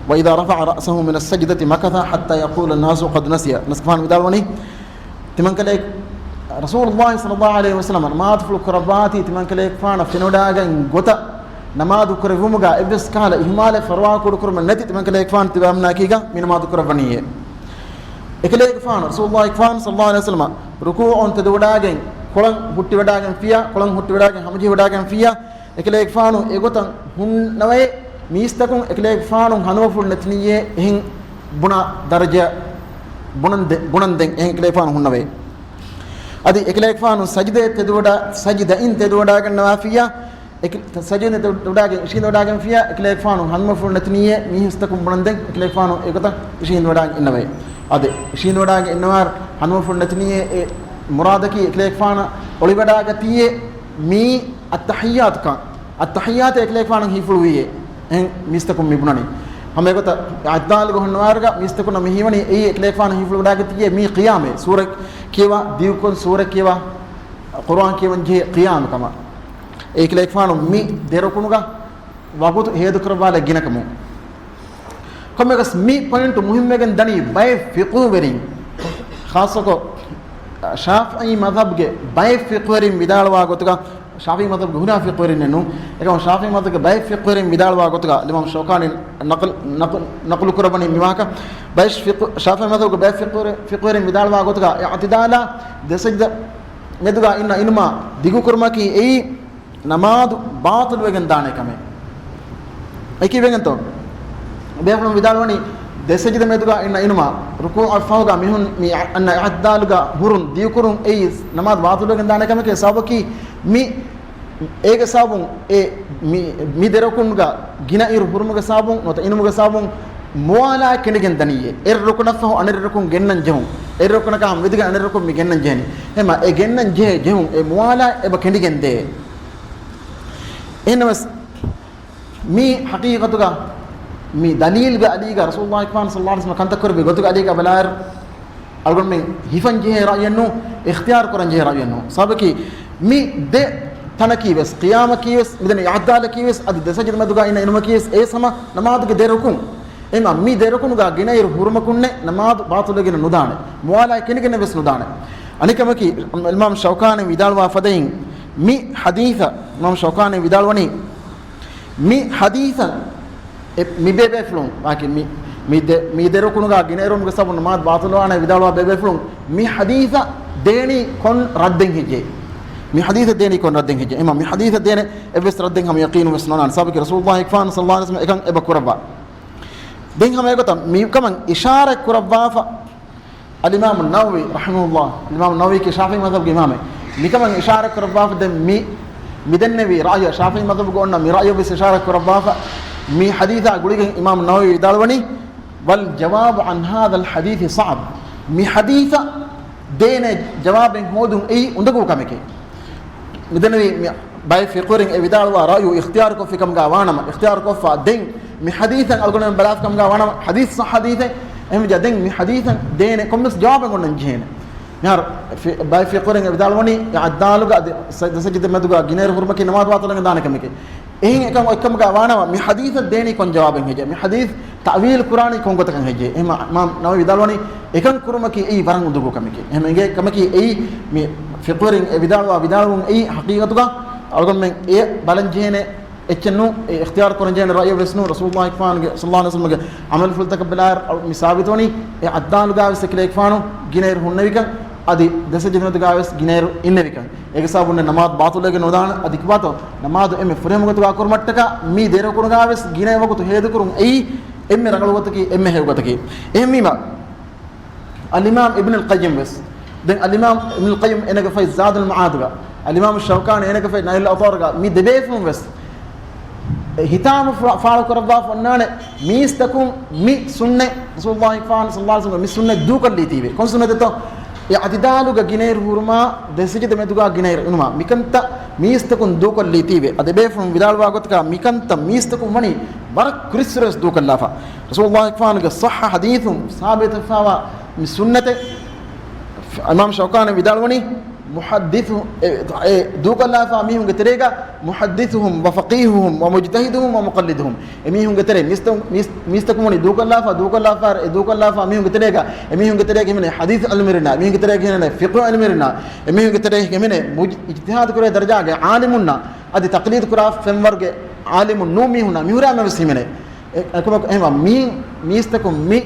وإذا رفع رأسه من السجدة مكث حتى يقول الناس قد نسي. އަނަސްގެފާނު ވިދާޅުވަނީ، ތިމަންކަލޭ ރަސޫލުﷲ ޞައްލަﷲ ޢަލައިހި ވަސައްލަމަ ނަމާދުފުޅު ކުރައްވާތީ ތިމަންކަލޭގެފާނަށް ފެނިވަޑާގެން ގޮތަށް ނަމާދު ކުރެއްވުމުގަ އެއްވެސް ކަހަލަ އިހުމާލެއް ފަރުވާކުޑަކުރުމެއް ނެތި ތިމަންކަލޭގެފާނު ތިބާމްނާކީގަ މި ނަމާދު ކުރައްވަނީއޭ. އެކަލޭގެފާނު ރަސޫލުﷲ ގެފާނު ޞައްލަﷲ ޢަލައިހި ވަސައްލަމަ ރުކޫޢުން ތެދުވަޑާގެން ކޮޅަށް ހުއްޓިވަޑާގެންފިއްޔާ، ކޮޅަށް ހުއްޓިވަޑާގެން ހަމަޖެހިވަޑާގެންފިއްޔާ، އެކަލޭގެފާނު އެގޮތަށް ހުންނަވައި މީސްތަކުން އެކަލޭގެފާނު ހަނދުމަފުޅު ނެތުނީއޭ އެހެން ބުނާ ދަރަޖަ ބުނަންދެ-، ބުނަންދެން އެހެން އެކަލޭގެފާނު ހުންނަވައި. އަދި އެކަލޭގެފާނު ސަޖިދައެއް ތެދުވަޑާ-، ސަޖިދައިން ތެދުވަޑާގަންނަވާފިއްޔާ، އެކ-، ސަޖިދައިން ތެދުވަޑާގެން އިށީނދެވަޑާގެންފިއްޔާ، އެކަލޭގެފާނު ހަނދުމަފުޅު ނެތުނީއޭ މީސްތަކުން ބުނަންދެން އެކަލޭގެފާނު އެގޮތަށް އިށީނދެވަޑާގެން އިންނަވައި. އަދި އިށީނދެވަޑާގެން އިންނަވާއިރު ހަނދުމަފުޅު ނެތުނީއޭ އެ މުރާދަކީ އެކަލޭގެފާނަށް އޮޅިވަޑާގަތީއޭ މީ އައްތަޙިއްޔާތުކަން. އައްތަޙިއްޔާތު އެކަލޭގެފާނަށް ހީފުޅުވީއޭ. އެހެން މީސްތަކުން މި ބުނަނީ. ހަމަ އެގޮތަށް އިޢުތިދާލުގަ ހުންނަވާއިރުގަ މީސްތަކުންނަށް މި ހީވަނީ އެއީ އެކަލޭގެފާނު ހީފުޅުވަޑާގަތީއޭ މީ ޤިޔާމޭ. ސޫރަ ކިޔަވާ، ދިގުކޮށް ސޫރަ ކިޔަވާ، ޤުރުއާން ކިޔަވަން ޖެހޭ ޤިޔާމު ކަމަށް. އެ އެކަލޭގެފާނު މި ދެ ރުކުނުގަ ވަގުތު ހޭދަކުރައްވާލައް ގިނަކަމުން. ކޮންމެވެސް މި ޕޮއިންޓު މުހިންމުވެގެން ދަނީ ބައެއް ފިޤުހުވެރިން، ޚާއްޞަކޮށް ޝާފިޢީ މަޛްހަބްގެ ބައެއް ފިޤުހުވެރިން ވިދާޅުވާ ގޮތުގަ، ޝާފިޢީ މަޛްހަބްގެ ހުރިހާ ފިޤުހުވެރިންނެއް ނޫން. އެކަމަކު ޝާފިޢީ މަޛްހަބްގެ ބައެއް ފިޤުހުވެރިން ވިދާޅުވާ ގޮތުގަ، އިމާމް ޝައުކާނީ ނަޤުލް، ނަޤުލް، ނަޤުލު ކުރައްވަނީ މި ވާހަކަ. ބައެއް ފިޤު-، ޝާފިޢީ މަޛްހަބްގެ ބައެއް ފިޤުހުވެރިން، ފިޤުހުވެރިން ވިދާޅުވާ ގޮތުގަ، އިޢުތިދާލާ ދެ ސަޖިދަ މެދުގަ އިންނަ އިނުމާ ދިގުކުރުމަކީ އެއީ، ނަމާދު ބާޠިލުވެގެން ދާނެ ކަމެއް. އެކީ ވެގެންތޯ؟ ބޭފުޅުން ވިދާޅުވަނީ، ދެ ސަޖިދަ މެދުގަ އިންނަ އިނުމާ، ރުކޫޢަށް ފަހުގަ މިހުން މި އަންނަ އިޢުތިދާލުގަ ހުރުން ދިގުކުރުން އެއީ ނަމާދު ބާޠިލުވެގެން ދާނެ ކަމެކޭ. ސަބަބަކީ މި، އޭގެ ސަބަބުން އެ މި، މި ދެ ރުކުންގަ ގިނަ އިރު ހުރުމުގެ ސަބަބުން ނުވަތަ އިނުމުގެ ސަބަބުން މުވާލާތް ކެނޑިގެން ދަނީއޭ. އެއް ރުކުނަށްފަހު އަނެއް ރުކުން ގެންނަން ޖެހުން. އެއްރުކުނަކާ ހަމަ ވިދިގެން އަނެއްރުކުން މި ގެންނަން ޖެހެނީ. އެހެމަ އެ ގެންނަން ޖެހޭ ޖެހުން އެ މުވާލާ އެބަ ކެނޑިގެން ދޭ. އެހެންނަމަވެސް މީ ޙަޤީޤަތުގަ މި ދަލީލްގެ އަލީގަ ރަސޫލުﷲ އަކްބާން ޞައްލަﷲ ޢަލައިހި ވަސައްލަމަ ކަންތައް ކުރެއްވި ގޮތުގެ އަލީގަ ބަލާއިރު، އަޅުގަނޑުމެން ހިފަން ޖެހޭ ރައުޔެއްނޫ، އިޚްތިޔާރު ކުރަން ޖެހޭ ރައުޔެއްނޫ. ސަބަބަކީ މި ދެ ތަނަކީ ވެސް، ޤިޔާމަކީ ވެސް، މިދެން އިޢުތިދާލަކީ ވެސް، އަދި ދެ ސަޖިދަ މެދުގަ އިންނަ އިނުމަކީ ވެސް، އެ ހަމަ ނަމާދުގެ ދެ ރުކުން. އެމަ މި ދެ ރުކުނުގަ ގިނައިރު ހުރުމަކުންނެއް ނަމާދު ބާޠިލުވެގެން ނުދާނެ. މުވާލާ ކެނޑިގެން ވެސް ނުދާނެ. އަނެކަމަކީ، އިމާމް ޝައުކާނީ ވިދާޅުވާ ފަދައިން މި ޙަދީޘަށް، އިމާމް ޝައުކާނީ ވިދާޅުވަނީ، މި ޙަދީޘަށް އެ މި ބޭބޭފުޅުން، ވާކި މި، މި ދެ، މި ދެ ރުކުނުގަ ގިނައިރުވުމުގެ ސަބަބުން ނަމާދު ބާޠިލުވާނެ ވިދާޅުވާ ބޭބޭފުޅުން މި ޙަދީޘަށް ދޭނީ ކޮން ރައްދެއް ހެއްޔޭ؟ މި ޙަދީޘަށް ދޭނީ ކޮން ރައްދެއް ހެއްޔޭ؟ އެމަ މި ޙަދީޘަށް ދޭނެ އެއްވެސް ރައްދެއް ހަމަ ޔަޤީނުން ވެސް ނޯންނާނެ. ސަބަބަކީ ރަސޫލުﷲ އަކްބާން ޞައްލަﷲ ޢަލައިހި ވަސައްލަމަ އެކަން އެބަ ކުރައްވާ. ދެން ހަމަ އެގޮތަށް މިކަމަށް އިޝާރަތް ކުރައްވާފަ އަލްއިމާމު ނަވަވީ ރަޙިމަހުﷲ، އަލްއިމާމު ނަވަވީ ކީ ޝާފިޢީ މަޛްހަބުގެ އިމާމެއް. މިކަމަށް އިޝާރަތް ކުރައްވާފަ ދެން މި، މި ދެންނެވި ރައުޔަށް، ޝާފިޢީ މަޛްހަބުގަ އޮންނަ މި ރައުޔަށް ވެސް އިޝާރަތް ކުރައްވާފަ، މި ޙަދީޘާ ގުޅިގެން އިމާމު ނަވަވީ ވިދާޅުވަނީ، "والجواب عن هذا الحديث صعب." މި ޙަދީޘަށް ދޭނެ ޖަވާބެއް ހޯދުން އެއީ އުނދަގޫ ކަމެކޭ. މިދެންނެވި މި ބައެއް ފިޤުހުވެރިން އެ ވިދާޅުވާ ރައުޔު އިޚްތިޔާރުކޮށްފި ކަމުގަ ވާނަމަ، އިޚްތިޔާރުކޮށްފަ ދެން މި ޙަދީޘަށް އަޅުގަނޑުމެން ބަލާފި ކަމުގަ ވާނަމަ، ޙަދީޘް ޞައްޙަ ޙަދީޘެއް. އެހެންވެއްޖާ ދެން މި ޙަދީޘަށް ދޭނެ ކޮންމެސް ޖަވާބެއް އޮންނަން ޖެހޭނެ. މިހާރު ފި-، ބައެއް ފިޤުހުވެރިން އެ ވިދާޅުވަނީ އިޢުތިދާލުގަ އަދި ސަ-، ދެ ސަޖިދަ މެދުގަ ގިނައިރު ހުރުމަކީ ނަމާދު ބާޠިލުވެގެން ދާނެ ކަމެކޭ. އެހެން އެކަން އޮތްކަމުގަ ވާނަމަ، މި ޙަދީޘަށް ދޭނީ ކޮން ޖަވާބެއް ހެއްޔޭ؟ މި ޙަދީޘް ތައުވީލު ކުރާނީ ކޮން ގޮތަކަށް ހެއްޔޭ؟ އެހެން އިމާމް ނަވަވީ ވިދާޅުވަނީ، އެކަން ކުރުމަކީ އެއީ ވަރަށް އުނދަގޫ ކަމެކޭ. އެހެން އެނގޭ ކަމަކީ އެއީ މި ފިޤުހުވެރިން އެ ވިދާޅުވާ ވިދާޅުވުން އެއީ ޙަޤީޤަތުގަ އަޅުގަނޑުމެން އެ ބަލަން ޖެހޭނެ އެއްޗެއް ނޫން، އެ އިޚްތިޔާރު ކުރަން ޖެހޭނެ ރައުޔެއް ވެސް ނޫން. ރަސޫލުﷲ އަކްބާންގެ ޞައްލަﷲ ޢަލައިހި ވަސައްލަމަގެ ޢަމަލުފުޅުތަކަށް ބަލާއިރު މި ސާބިތުވަނީ، އެ އިޢުތިދާލުގަ ވެސް އެކަލޭގެފާނު ގިނައިރު ހުންނެވިކަން، އަދި ދެ ސަޖިދަ މެދުގަ ވެސް ގިނައިރު އިންނެވިކަން. އޭގެ ސަބަބުން ނަމާދު ބާޠިލުވެގެން ނުދާނެ. އަދި ކިބާތޯ ނަމާދު އެންމެ ފުރިހަމަ ގޮތުގަ ކުރުމަށްޓަކާ މި ދެ ރުކުނުގަ ވެސް ގިނަ ވަގުތު ހޭދަކުރުން އެއީ އެންމެ ރަނގަޅު ގޮތަކީ، އެންމެ ހެޔޮ ގޮތަކީ. އެހެންވީމަ، އަލްއިމާމް އިބްނުލް ޤައްޔިމް ވެސް، ދެން އަލްއިމާމް އިބްނުލް ޤައްޔިމް އޭނަގެ ފަތް ޒާދުލް މަޢާދުގަ، އަލްއިމާމް ޝައުކާނީ އޭނަގެ ފަތް ނައިލް އައުޠާރުގަ މި ދެބޭފުޅުން ވެސް އެ ހިތާމަ ފާ-، ފާޅު ކުރައްވާފަ އޮންނާނެ މީސްތަކުން މި ސުންނަތް، ރަސޫލުﷲ އަކްބާން ޞައްލަﷲ ޢަލައިހި ވަސައްލަމަ މި ސުންނަތް ދޫކޮށްލީތީވެ. ކޮން ސުންނަތެއްތޯ؟ އިޢުތިދާލުގަ ގިނައިރު ހުރުމާ ދެ ސަޖިދަ މެދުގަ ގިނައިރު އިނުމާ މިކަންތައް މީސްތަކުން ދޫކޮށްލީތީވެ. އަދި އެބޭފުޅުން ވިދާޅުވާ ގޮތަކަށް މިކަންތައް މީސްތަކުން ވަނީ ވަރަށް ކުރިއްސުރެ ވެސް ދޫކޮށްލާފަ. ރަސޫލުﷲ އަކްބާންގެ ޞައްޙަ ޙަދީޘުން ސާބިތުވެފަވާ މި ސުންނަތެއް. އިމާމް ޝައުކާނީ ވިދާޅުވަނީ، މުޙައްދިޘު، އެ، އެ ދޫކޮށްލާފާ މީހުންގެ ތެރޭގަ، މުޙައްދިޘުހުމް ވަފަޤީހުހުމް ވަމުޖްތަހިދުހުމް ވަމުޤައްލިދުހުމް. އެމީހުންގެ ތެރޭ މީސްތަ-، މީސް-، މީސްތަކުން ވަނީ ދޫކޮށްލާފާ، ދޫކޮށްލާފާ، އެ ދޫކޮށްލާފާ މީހުންގެ ތެރޭގަ، އެމީހުންގެ ތެރޭގަ ހިމެނޭ ޙަދީޘް ޢިލްމުވެރިންނާ، އެމީހުންގެ ތެރޭގަ ހިމެނޭ ފިޤުހު ޢިލްމުވެރިންނާ، އެމީހުންގެ ތެރޭ ހިމެނޭ މުޖް-، އިޖްތިހާދު ކުރޭ ދަރަޖާގެ ޢާލިމުންނާ، އަދި ތަޤްލީދު ކުރާ ފެންވަރުގެ ޢާލިމުން ނޫން މީހުންނާ، މިހުރާ މެވެސް ހިމެނޭ. އެ-، އެކަމަކު އެހެންވާ މީ-، މީސްތަކުން މި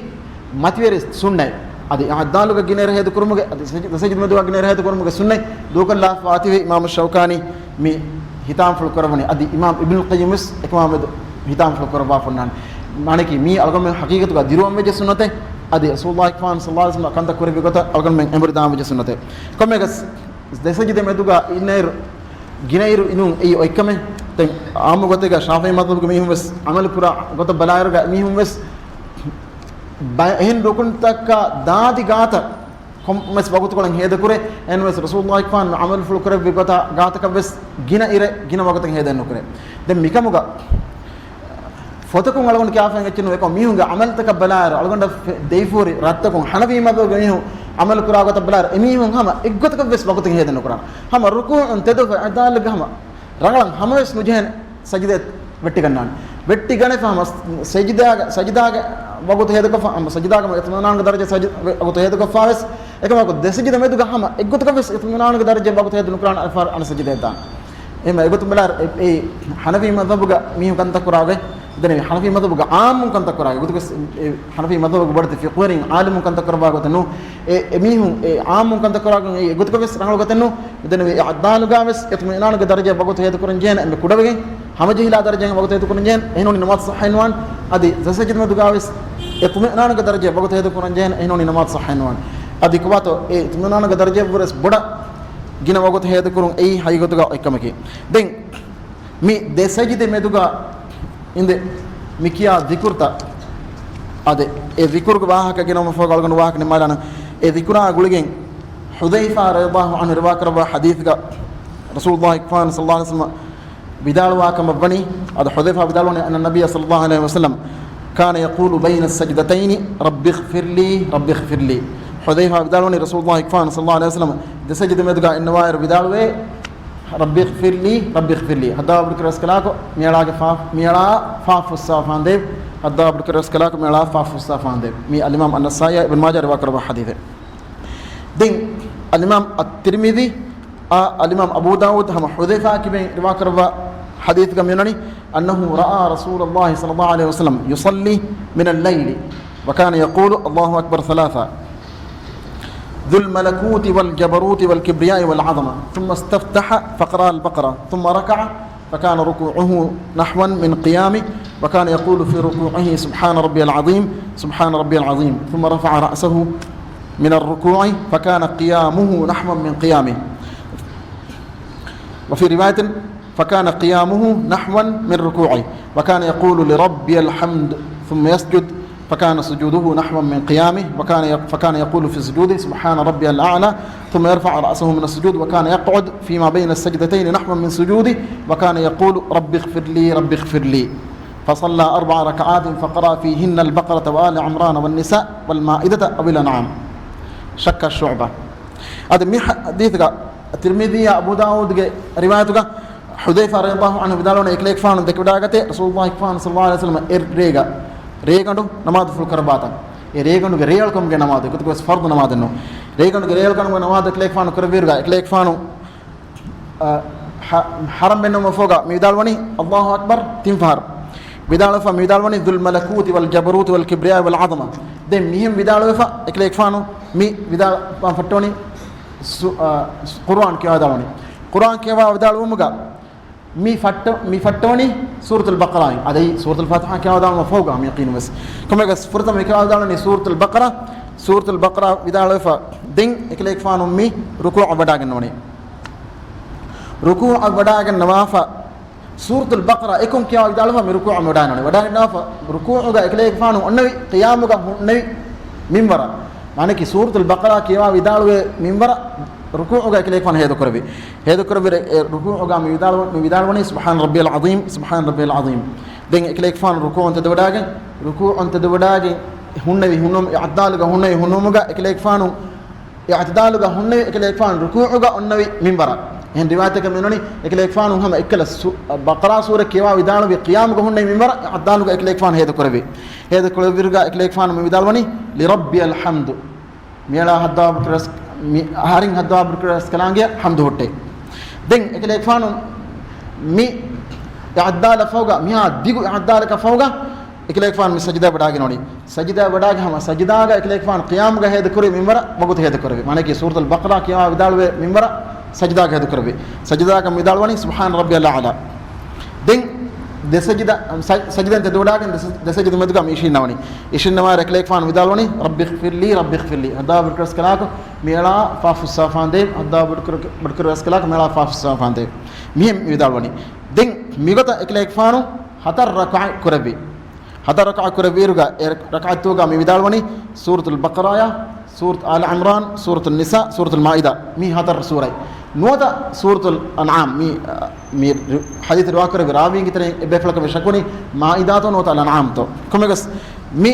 މަތިވެރި ސުންނަތް، އަދި އިޢުތިދާލުގަ ގިނައިރު ހޭދަކުރުމުގެ، އަދި ސަޖި-، ސަޖިދު މެދުގަ ގިނައިރު ހޭދަކުރުމުގެ ސުންނަތް ދޫކޮށްލާފަ އަތިވެ އިމާމު ޝައުކާނީ މި ހިތާމަފުޅު ކުރައްވަނީ. އަދި އިމާމް އިބްނުލް ޤައްޔިމް ވެސް އެކަމާ މެދު ހިތާމަފުޅު ކުރައްވާފަ އޮންނާނެ. މާނައަކީ މީ އަޅުގަނޑުމެން ޙަޤީޤަތުގަ ދިރުވަން ވެއްޖެ ސުންނަތެއް. އަދި ރަސޫލުﷲ އަކްބާން ޞައްލަﷲ ޢަލައިހި ވަސައްލަމަ ކަންތައް ކުރެއްވި ގޮތަށް އަޅުގަނޑުމެން އެނބުރި ދާން ވެއްޖެ ސުންނަތެއް. ކޮންމެއަކަސް ދެ ސަޖިދަ މެދުގަ އިންނައިރު ގިނައިރު އިނުން އެއީ އޮތްކަމެއް. ދެން އާއްމު ގޮތެއްގަ ޝާފިޢީ މަޛްހަބުގެ މީހުން ވެސް ޢަމަލު ކުރާ ގޮތަށް ބަލާއިރުގަ މީހުން ވެސް ބަ-، އެހެން ރުކުންތަކަށް ދާދި ގާތަށް ކޮންމެސް ވަގުތުކޮޅެއް ހޭދަކުރޭ. އެހެންވެސް ރަސޫލުﷲ އަކްބާން ޢަމަލުފުޅު ކުރެއްވި ގޮތަށް ގާތަކަށް ވެސް ގިނަ އިރެއް ގިނަ ވަގުތަށް ހޭދައެއް ނުކުރޭ. ދެން މިކަމުގަ ފޮތަކުން އަޅުގަނޑު ކިޔާފައި އެއްޗެއް ނުވޭ. އެކަމަކު މީހުންގެ ޢަމަލުތަކަށް ބަލާއިރު، އަޅުގަނޑަށް ފެ-، ދެވިފަހުރި ރަށްތަކުން ޙަނަފީ މަޛްހަބުގެ މީހުން ޢަމަލު ކުރާ ގޮތަށް ބަލާއިރު، އެމީހުން ހަމަ އެއްގޮތަކަށް ވެސް ވަގުތެއް ހޭދަ ނުކުރާނެ. ހަމަ ރުކޫޢުން ތެދުވެފަ އިޢުތިދާލުގަ ހަމަ ރަނގަޅަށް ހަމަވެސް ނުޖެހޭނެ ސަޖިދަ ވެއްޓިގަންނާނެ. ވެއްޓިގަނެފަ ހަމަ ސަޖިދާގެ، ސަޖިދާގެ ވަގުތު ހޭދަކޮށްފަ، ހަމަ ސަޖިދާގެ އިޠްމިއިނާނުގެ ދަރަޖަ ސަޖި-، ވަގުތު ހޭދަކޮށްފަ ވެސް، އެކަމަކު ދެ ސަޖިދަ މެދުގަ ހަމަ އެއްގޮތަކަށް ވެސް އިޠްމިއިނާނުގެ ދަރަޖަ ވަގުތު ހޭދަ ނުކުރާނެ، އަނެއް ސަޖިދައަށް ދާނެ. އެހެން އެގޮތުން ބަލާއިރު، އެ، އެ ޙަނަފީ މަޛްހަބުގަ މީހުން ކަންތައް ކުރާގޮތް، ދެން ޙަނަފީ މަޛްހަބުގަ ޢާއްމުން ކަންތައް ކުރާގޮތް، ގޮތުގަސް އެ ޙަނަފީ މަޛްހަބުގެ ބޮޑެތި ފިޤުހުވެރިން ޢާލިމުން ކަންތައް ކުރައްވާ ގޮތެއް ނޫން. އެ، އެމީހުން އެ ޢާއްމުން ކަންތައް ކުރާގޮތް އެ ގޮތުގަ ވެސް ރަނގަޅު ގޮތެއް ނޫން. މިދެންނެވި އިޢުތިދާލުގަ ވެސް އިޠްމިއިނާނުގެ ދަރަޖަ ވަގުތު ހޭދަކުރަން ޖެހޭނެ، އެންމެ ކުޑަވެގެން ހަމަޖެހިލާ ދަރަޖައިން ވަގުތު ހޭދަކުރަން ޖެހޭނެ، އެހެންނޫނީ ނަމާދު ޞައްޙައެއް ނުވާނެ. އަދި ދެ ސަޖިދަ މެދުގަ ވެސް އިޠްމިއިނާނުގެ ދަރަޖަ ވަގުތު ހޭދަކުރަން ޖެހޭނެ، އެހެންނޫނީ ނަމާދު ޞައްޙައެއް ނުވާނެ. އަދި ކޮބާތޯ އެ އިޠްމިއިނާނުގެ ދަރަޖައަށްވުރެސް ބޮޑަށް ގިނަ ވަގުތު ހޭދަކުރުން އެއީ ޙަޤީޤަތުގަ އޮތްކަމަކީ. ދެން މި ދެ ސަޖިދަ މެދުގަ އިނދެ މި ކިޔާ ޛިކުރުތައް، އަދި އެ ޛިކުރުގެ ވާހަކަ ގިނަވުމަށްފަހު އަޅުގަނޑު ވާހަކަ ނިންމާލާނަން. އެ ޛިކުރާ ގުޅިގެން ޙުޛައިފާ ރަޟިޔަﷲ ޢަންހު ރިވާކުރައްވާ ޙަދީޘްގަ ރަސޫލުﷲ ފާން ޞައްލަﷲ ޢަލައިހި ވަސައްލަމަ ވިދާޅުވާ ކަމަށްވަނީ، އަދި ޙުޛައިފާ ވިދާޅުވަނީ، أن النبي صلى الله عليه وسلم كان يقول بين السجدتين رب اغفر لي، رب اغفر لي. ޙުޛައިފާ ވިދާޅުވަނީ، ރަސޫލުﷲ ފާން ޞައްލަﷲ ޢަލައިހި ވަސައްލަމަ ދެ ސަޖިދަ މެދުގަ އިންނަވާއިރު ވިދާޅުވޭ، رب اغفر لي، رب اغفر لي. ހައްދާވާ ބޮޑުކުރެއްވިޔަސް ކަލާކޮ މިއަޅާގެ ފާ، މިއަޅާ ފާފަ ފުއްސާފާނދޭ. ހައްދާވާ ބޮޑުކުރެއްވިޔަސް ކަލާކޮ މިއަޅާ ފާފަ ފުއްސާފާނދޭ. މީ އަލްއިމާމް އައްނަސާއީ އިބްނު މާޖާ ރިވާކުރައްވާ ޙަދީޘެއް. ދެން އަލްއިމާމް އައްތިރްމިޛީ، އާ، އަލްއިމާމް އަބޫ ދާވޫދު ހަމަ ޙުޛައިފާ ކިބެން ރިވާކުރައްވާ ޙަދީޘްގަ މިއޮންނަނީ، أنه رأى رسول الله صلى الله عليه وسلم يصلي من الليل وكان يقول الله أكبر ثلاثا، ذو الملكوت والجبروت والكبرياء والعظمة، ثم استفتح فقرأ البقرة، ثم ركع فكان ركوعه نحوا من قيامه، وكان يقول في ركوعه سبحان ربي العظيم، سبحان ربي العظيم، ثم رفع رأسه من الركوع فكان قيامه نحوا من قيامه. وفي رواية فكان قيامه نحوا من ركوعه، وكان يقول لربي الحمد، ثم يسجد فكان سجوده نحوا من قيامه، وكان يق-، فكان يقول في سجوده سبحان ربي الأعلى، ثم يرفع رأسه من السجود، وكان يقعد فيما بين السجدتين نحوا من سجوده، وكان يقول رب اغفر لي، رب اغفر لي، فصلى أربع ركعات فقرأ فيهن البقرة وآل عمران والنساء والمائدة أو الأنعام. شك شعبة. އަދި މި ޙަދީޘްގަ ތިރްމިޛީއާ އަބޫ ދާވޫދުގެ ރިވާޔަތުގަ ޙުޛައިފާ ރަޟިޔަﷲ ޢަންހު ވިދާޅުވަނީ، އެކަލޭގެފާނު ދެކެވަޑައިގަތޭ، ރަސޫލުﷲ ފާން ޞައްލަﷲ ޢަލައިހި ވަސައްލަމަ އެ ރޭގަ ރޭގަނޑު ނަމާދުފުޅު ކުރައްވާތަން. އެ ރޭގަނޑުގެ ރޭއަޅުކަމުގެ ނަމާދު، އެގޮތުގައި ވެސް ފަރުޟު ނަމާދެއް ނޫން. ރޭގަނޑުގެ ރޭއަޅުކަމުގެ ނަމާދު އެކަލޭގެފާނު ކުރެއްވިއިރުގަ، އެކަލޭގެފާނު، އަ، ޙަ-، ޙަރަމް ބެނުމަށްފަހުގަ މި ވިދާޅުވަނީ، الله أكبر ތިން ފަހަރު. ވިދާޅުވެފަ މި ވިދާޅުވަނީ، ذو الملكوت والجبروت والكبرياء والعظمة. ދެން މިހެން ވިދާޅުވެފަ، އެކަލޭގެފާނު މި ވިދާޅުވާ ފައްޓަވަނީ، ސު-، އަ، ޤުރުއާން ކިޔަވާ ވިދާޅުވަނީ. ޤުރުއާން ކިޔަވާ ވިދާޅުވުމުގަ މި ފައްޓަ-، މި ފައްޓަވަނީ ސޫރަތުލް ބަޤަރާއިން. އަދި ސޫރަތުލް ފާތިޙާ ކިޔަވާ ވިދާޅުވުމަށް ފަހުގަ މި ޔަޤީނު ވެސް. ކޮމެގަސް ފުރަތަމަ ކިޔަވާ ވިދާޅުވަނީ ސޫރަތުލް ބަޤަރާ، ސޫރަތުލް ބަޤަރާ ވިދާޅުވެފަ ދެން އެކަލޭގެފާނު މި ރުކޫޢަށް ވަޑާގެންނަވަނީ. ރުކޫޢަށް ވަޑާގެން ނަވާފަ، ސޫރަތުލް ބަޤަރާ އެކުން ކިޔާ ވިދާޅުވާ މި ރުކޫޢަށް ވަޑާގެންނަވަނީ. ވަޑާގެން ނަވާފަ، ރުކޫޢުގަ އެކަލޭގެފާނު އޮންނެވި، ޤިޔާމުގަ ހުންނެވި މިންވަރަށް. މާނައަކީ ސޫރަތުލް ބަޤަރާ ކިޔަވާ ވިދާޅުވޭ މިންވަރަށް ރުކޫޢުގަ އެކަލޭގެފާނު ހޭދަކުރެއްވި. ހޭދަކުރެއްވި ރެ-، އެ ރުކޫޢުގަ މި ވިދާޅު-، މި ވިދާޅުވަނީ، سبحان ربي العظيم، سبحان ربي العظيم. ދެން އެކަލޭގެފާނު ރުކޫޢުން ތެދުވަޑާގެން، ރުކޫޢުން ތެދުވަޑާގެން ހުންނެވި ހުންނުމު، އިޢުތިދާލުގަ ހުންނެވި ހުންނުމުގަ އެކަލޭގެފާނު އިޢުތިދާލުގަ ހުންނެވި އެކަލޭގެފާނު ރުކޫޢުގަ އޮންނެވި މިންވަރަށް. އެހެން ރިވާޔަތެއްގަ މިއޮންނަނީ، އެކަލޭގެފާނު ހަމަ އެއްކަލަ ސު-، ބަޤަރާ ސޫރަ ކިޔަވާ ވިދާޅުވި ޤިޔާމުގަ ހުންނެވި މިންވަރަށް އިޢުތިދާލުގަ އެކަލޭގެފާނު ހޭދަކުރެއްވި. ހޭދަކުރެއްވިއިރުގަ އެކަލޭގެފާނު މި ވިދާޅުވަނީ، لربي الحمد. މިއަޅާ ހައްދާވާ ބޮޑުކުރެއްވިޔަސް، މި އަހަރެން ހައްދާވާ ބޮޑުކުރެއްވިޔަސް ކަލާނގެ ޙަމްދު ހުއްޓޭ. ދެން އެކަލޭގެފާނު މި އިޢުތިދާލަށް ފަހުގަ، މިހާ ދިގު އިޢުތިދާލަކަށް ފަހުގަ، އެކަލޭގެފާނު މި ސަޖިދާ ވަޑާގެން ވަނީ. ސަޖިދާ ވަޑާގެ ހަމަ ސަޖިދާގަ އެކަލޭގެފާނު ޤިޔާމުގަ ހޭދަކުރެއްވި މިންވަރަށް ވަގުތު ހޭދަކުރެއްވި. މާނައަކީ ސޫރަތުލް ބަޤަރާ ކިޔަވާ ވިދާޅުވޭ މިންވަރަށް ސަޖިދާގަ ހޭދަކުރެއްވި. ސަޖިދާގަ މި ވިދާޅުވަނީ، سبحان ربي الأعلى. ދެން ދެ ސަޖިދަ، ސަ-، ސަޖިދައިން ތެދުވަޑާގެން ދެ ސަ-، ދެ ސަޖިދަ މެދުގަ މި އިށީންނަވަނީ. އިށީންނަވާއިރު އެކަލޭގެފާނު ވިދާޅުވަނީ، رب اغفر لي، رب اغفر لي. ހައްދާވާ ބޮޑުކުރެއްވިޔަސް ކަލާކޮ މިއަޅާ ފާފަ ފުއްސާފާނދޭ. ހައްދާވާ ބޮޑުކުރެއްވި-، ބޮޑުކުރެއްވިޔަސް ކަލާކޮ މިއަޅާ ފާފަ ފުއްސާފާނދޭ. މިހެން މި ވިދާޅުވަނީ. ދެން މިގޮތަށް އެކަލޭގެފާނު ހަތަރު ރަކަޢަތް ކުރެއްވި. ހަތަރު ރަކަޢަތް ކުރެއްވިއިރުގަ އެ ރަކަޢަތްތަކުގަ މި ވިދާޅުވަނީ ސޫރަތުލް ބަޤަރާޔާ، ސޫރަތު އާލު ޢިމްރާން، ސޫރަތު ނިސާ، ސޫރަތުލް މާއިދާ، މި ހަތަރު ސޫރަތް. ނުވަތަ ސޫރަތުލް އަންޢާމް، މި، އަ، މި ރި-، ޙަދީޘް ރިވާކުރެއްވި ރާވީންގެ ތެރެއިން އެއްބައި ފަޅަކަށް ވެސް ޝައްކުވަނީ މާއިދާތޯ ނުވަތަ އަލް އަންޢާމްތޯ. ކޮމެގަސް މި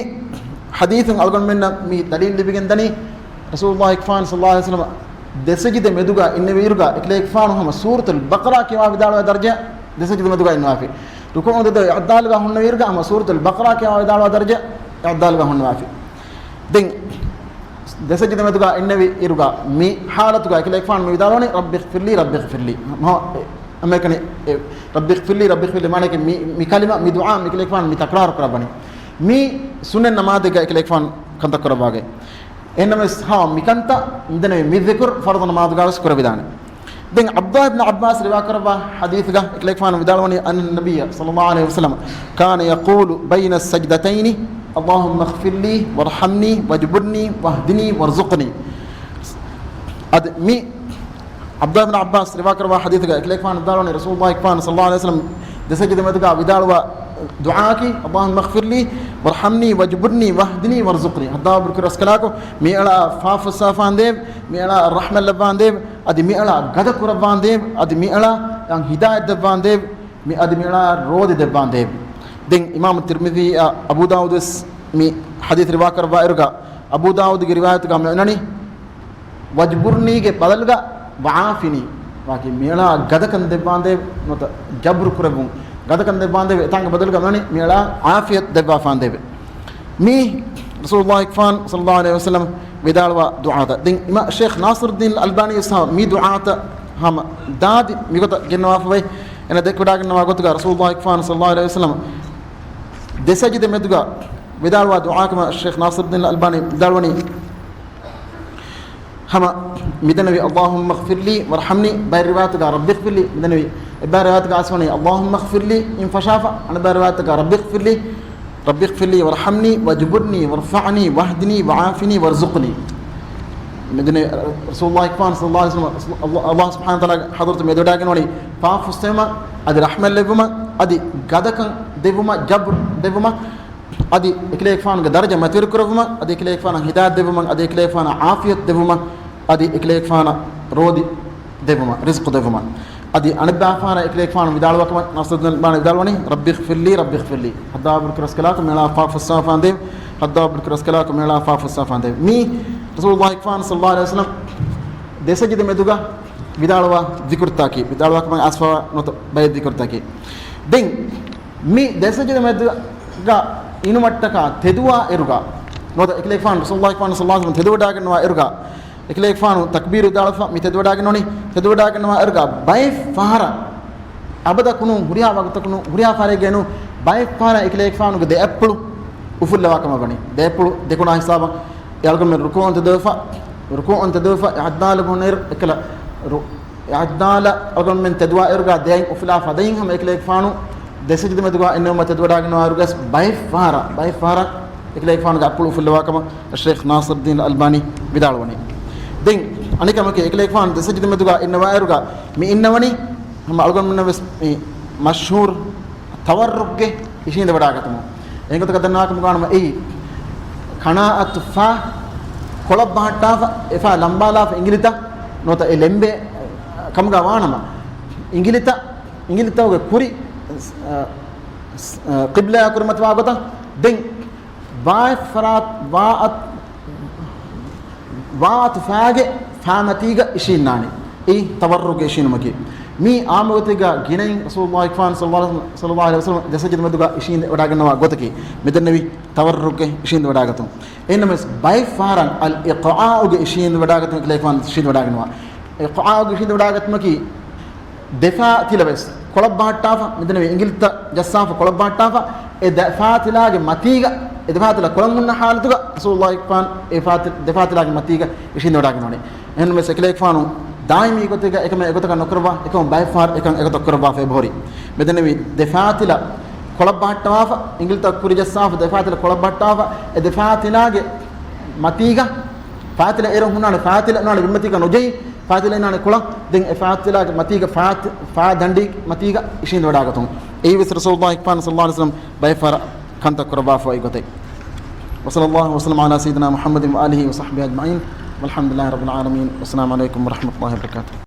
ޙަދީޘުން އަޅުގަނޑުމެންނަށް މި ދަލީލު ލިބިގެން ދަނީ، ރަސޫލުﷲ ފާން ޞައްލަﷲ ޢަލައިހި ވަސައްލަމަ ދެ ސަޖިދަ މެދުގަ އިންނެވިއިރުގަ އެކަލޭގެފާނު ހަމަ ސޫރަތުލް ބަޤަރާ ކިޔަވާ ވިދާޅުވާ ދަރަޖަ ދެ ސަޖިދަ މެދުގަ އިންނަވާފި. ރުކޫޢު ދެދޮވެ އިޢުތިދާލުގަ ހުންނެވިއިރުގަ ހަމަ ސޫރަތުލް ބަޤަރާ ކިޔަވާ ވިދާޅުވާ ދަރަޖަ އިޢުތިދާލުގަ ހުންނަވާފި. ދެން ދެ ސަޖިދަ މެދުގަ އިންނެވި އިރުގަ މި ޙާލަތުގަ އެކަލޭގެފާނު މި ވިދާޅުވަނީ، "رب اغفر لي، رب اغفر لي." މަ-، އެ-، އަމެއްކަނި، އެ، "رب اغفر لي، رب اغفر لي" މާނައަކީ މި، މި ކަލިމަ، މި ދުޢާ މި ކަލޭގެފާނު މި ތަކްރާރު ކުރައްވަނީ. މި ސުންނަތް ނަމާދެއްގަ އެކަލޭގެފާނު ކަންތައް ކުރައްވާގަތް. އެހެންނަމަވެސް، ހާ، މިކަންތައް މިދެންނެވި މި ޛިކުރު ފަރުޟު ނަމާދުގަވެސް ކުރެވިދާނެ. ދެން ޢަބްދުﷲ އިބްނު ޢައްބާސް ރިވާކުރައްވާ ޙަދީޘްގަ އެކަލޭގެފާނު ވިދާޅުވަނީ، أن النبي صلى الله عليه وسلم كان يقول بين السجدتين، اللهم اغفر لي وارحمني واجبرني واهدني وارزقني. އަދި މި ޢަބްދުﷲ އިބްނު ޢައްބާސް ރިވާކުރައްވާ ޙަދީޘްގަ އެކަލޭގެފާނު ވިދާޅުވަނީ، ރަސޫލުﷲ ފާން ޞައްލަﷲ ޢަލައިހި ވަސައްލަމަ ދެ ސަޖިދަ މެދުގަ ވިދާޅުވާ ދުޢާއަކީ، اللهم اغفر لي وارحمني واجبرني واهدني وارزقني. ހައްދާބުރުކުރި ރަސްކަލާކޮ، މިއަޅާ ފާފަ ފުއްސާފާނދޭވެ، މިއަޅާ ރަޙްމަތް ލައްވާނދޭވެ، އަދި މިއަޅާ ގަދަ ކުރައްވާނދޭވެ، އަދި މިއަޅާ އަން ހިދާޔަތް ދެއްވާނދޭވެ، މި އަދި މިއަޅާ ރޯދި ދެއްވާނދޭވެ. ދެން އިމާމު ތިރްމިޛީއާ އަބޫ ދާވޫދުވެސް މި ޙަދީޘް ރިވާކުރައްވާއިރުގަ، އަބޫ ދާވޫދުގެ ރިވާޔަތުގަ މި އޮންނަނީ، ވަޖްބުރްނީގެ ބަދަލުގަ ވަޢާފިނީ. ވާކި މިއަޅާ ގަދަކަން ދެއްވާނދޭ ނުވަތަ ޖަބްރު ކުރެއްވުން. ގަދަކަން ދެއްވާނދޭ އެތާނގެ ބަދަލުގަ މިއަނީ މިއަޅާ ޢާފިޔަތް ދެއްވާފާނދޭވެ. މީ ރަސޫލުﷲ ފާން ޞައްލަﷲ ޢަލައިހި ވަސައްލަމް ވިދާޅުވާ ދުޢާތައް. ދެން އިމާ ޝޭޚް ނާޞިރުއްދީން އަލްބާނީ ވެސް މި ދުޢާތައް ހަމަ ދާދި މިގޮތަށް ގެންނަވާފަވައި. އޭނަ ދެއްކިވަޑާގެންނަވާ ގޮތުގަ ރަސޫލުﷲ ފާން ޞައްލަﷲ ޢަލައިހި ވަސައްލަމް ދެ ސަޖިދަ މެދުގަ ވިދާޅުވާ ދުޢާ ކަމަށް ޝޭޚް ނާޞިރުއްދީން އަލްބާނީ ވިދާޅުވަނީ، ހަމަ މިދެންނެވި، اللهم اغفر لي وارحمني، ބައެއް ރިވާޔަތުގަ رب اغفر لي މިދެންނެވި. އެއްބައި ރިވާޔަތުގަ އައިސްވަނީ، اللهم اغفر لي އިން ފަށާފަ، އަނެއްބައި ރިވާޔަތުގަ رب اغفر لي، رب اغفر لي وارحمني واجبرني وارفعني واهدني وعافني وارزقني. މިދެންނެވި ރަސޫލުﷲ ފާން ޞައްލަﷲ ޢަލައިހި ވަސައްލަމް، ﷲ ސުބްޙާނަހޫ ވަތަޢާލާގެ ޙަޟްރަތު މި ދުޢާ ގެންނަވަނީ ފާފަ ފުއްސެވުމަށް، އަދި ރަޙްމަތް ލެއްވުމަށް، އަދި ގަދަކަން ދެއްވުމަށް، ޖަބްރު ދެއްވުމަށް، އަދި އެކަލޭގެފާނުގެ ދަރަޖަ މަތިވެރި ކުރެއްވުމަށް، އަދި އެކަލޭގެފާނަށް ހިދާޔަތް ދެއްވުމަށް، އަދި އެކަލޭގެފާނަށް ޢާފިޔަތް ދެއްވުމަށް، އަދި އެކަލޭގެފާނަށް ރޯދި ދެއްވުމަށް، ރިޒްޤު ދެއްވުމަށް. އަދި އަނެއްބައިފާނަށް އެކަލޭގެފާނު ވިދާޅުވާ ކަމަށް ނާޞިރުއްދީން އަލްބާނީ ވިދާޅުވަނީ، رب اغفر لي، رب اغفر لي. ހައްދާބުރުކުރި ރަސްކަލާކޮ މިއަޅާ ފާފަ ފުއްސާފާނދޭވެ، ހައްދާބުރުކުރި ރަސްކަލާކޮ މިއަޅާ ފާފަ ފުއްސާފާނދޭވެ. މީ ރަސޫލުﷲ ފާން ޞައްލަﷲ ޢަލައިހި ވަސައްލަމް ދެ ސަޖިދަ މެދުގަ ވިދާޅުވާ ޒިކުރުތަކީ، ވިދާޅުވާ ކަމަށް އައިސްފަވާ ނުވަތަ ބައެއް ޒިކުރުތަކީ. ދެން މި ދެ ސަޖިދަ މެދުގަ އިނުމަށްޓަކާ ތެދުވާ އިރުގަ ނުވަތަ އެކަލޭގެފާނު ރަސޫލުﷲ ފާން ޞައްލަﷲ ޢަލައިހި ވަސައްލަމް ތެދުވަޑާގަންނަވާ އިރުގަ، އެކަލޭގެފާނު ތަކްބީރު ވިދާޅުވާ މި ތެދުވަޑާގަންނަވަނީ، ތެދުވަޑާގަންނަވާ އިރުގަ ބައެއް ފަހަރަށް، އަބަދަކުނު ހުރިހާ ވަގުތަކުނު ހުރިހާ ފަހަރެއްގައިނު ބައެއް ފަހަރަށް އެކަލޭގެފާނުގެ ދެ އަތްޕުޅު އުފުއްލަވާ ކަމަށް ވަނީ. ދެ އަތްޕުޅު ދެކުނާ ހިސާބަށް އެ އަޅުގަނޑުމެން ރުކޫޢުން ތެދުވެފަ، ރުކޫޢުން ތެދުވެފަ، އިޢުތިދާލު ހުންނައިރު އެކަލަ ރު-، އިޢުތިދާލަށް އަޅުގަނޑުމެން ތެދުވާ އިރުގަ ދެ އަތް އުފުލާ ފަދައިން ހަމަ އެކަލޭގެފާނު ދެ ސަޖިދަ މެދުގަ އިންނެވުމަށް ތެދުވަޑާގަންނަވާ އިރުގަސް ބައެއް ފަހަރަށް، ބައެއް ފަހަރަށް އެކަލޭގެފާނުގެ އަތްޕުޅު އުފުއްލަވާ ކަމަށް ޝޭޚް ނާޞިރުއްދީން އަލްބާނީ ވިދާޅުވަނީ. ދެން އަނެއް ކަމަކީ، އެކަލޭގެފާނު ދެ ސަޖިދަ މެދުގަ އިންނަވާ އިރުގަ މި އިންނަވަނީ ހަމަ އަޅުގަނޑުމެންނަށް ވެސް މި މަޝްހޫރު ތަވައްރުކްގެ އިށީނދެވަޑާގަތުމުން. އެހެން ގޮތަކަށް ދަންނަވާ ކަމުގަ ވާނަމަ، އެއީ ކަނާއަތު ފާ ކޮޅަށް ބަހައްޓާފަ، އެފާ ލަނބާލާފަ އިނގިލިތައް ނުވަތަ އެ ލެނބޭ ކަމުގަ ވާނަމަ، އިނގިލިތައް، އިނގިލިތަކުގެ ކުރި، އަ، އަ، ޤިބްލާއާ ކުރިމަތިވާ ގޮތަށް ދެން ވާ އަތް ފަރާތް، ވާ އަތް، ވާ އަތު ފާގެ ފާމަތީގަ އިށީންނާނެ. އެއީ ތަވައްރުކްގެ އިށީނުމަކީ. މީ އާއްމު ގޮތެއްގަ ގިނައިން ރަސޫލުﷲ ފާން ޞައްލަﷲ ޢަލައިހި ވަސައްލަމް ދެ ސަޖިދަ މެދުގަ އިށީނދެ ވަޑާގަންނަވާ ގޮތަކީ މިދެންނެވި ތަވައްރުކްގެ އިށީނދެ ވަޑާގަތުން. އެހެންނަމަވެސް ބައެއް ފަހަރަށް އަލް އިޤާޢުގެ އިށީނދެ ވަޑާގަތުން އެކަލޭގެފާނު އިށީނދެ ވަޑާގަންނަވާ. އިޤާޢުގެ އިށީނދެ ވަޑާގަތުމަކީ ދެ ފާތިލަ ވެސް ކޮޅަށް ބަހައްޓާފަ، މިދެންނެވި އިނގިލިތައް ޖައްސާފަ ކޮޅަށް ބަހައްޓާފަ، އެ ދެ ފާތިލާގެ މަތީގަ، އެ ދެ ފާތިލަ ކޮޅަށް ހުންނަ ޙާލަތުގަ ރަސޫލުﷲ ފާން އެ ފާތި-، ދެ ފާތިލާގެ މަތީގަ އިށީނދެ ވަޑާގަންނަވަނީ. އެހެންނަމަވެސް އެކަލޭގެފާނު ދާއިމީ ގޮތެއްގަ އެކަމެއް އެގޮތަކަށް ނުކުރައްވާ، އެކަމު ބައެއް ފަހަރު އެކަން އެގޮތަށް ކުރައްވާފަ އެބަހުރި. މިދެންނެވި ދެ ފާތިލަ ކޮޅަށް ބަހައްޓަވާފަ، އިނގިލިތައް ކުރި ޖައްސާފަ، ދެ ފާތިލަ ކޮޅަށް ބަހައްޓާފަ، އެ ދެ ފާތިލާގެ މަތީގަ ފާތިލަ އޭރު ހުންނާނެ، ފާތިލަ ނާނެ ބިންމަތީގަ ނުޖެހި، ފާތިލަ އިންނާނެ ކޮޅަށް، ދެން އެ ފާތިލާގެ މަތީގަ ފާތި-، ފާ ދަނޑި މަތީގަ އިށީނދެ ވަޑާގަތުން. އެއީވެސް ރަސޫލުﷲ ފާން ޞައްލަﷲ ޢަލައިހި ވަސައްލަމް ބައެއް ފަހަރަށް ކަންތައް ކުރައްވާފަ އޮތް ގޮތެއް. وصلى الله وسلم على سيدنا محمد وآله وصحبه أجمعين. والحمد لله رب العالمين. والسلام عليكم ورحمة الله وبركاته.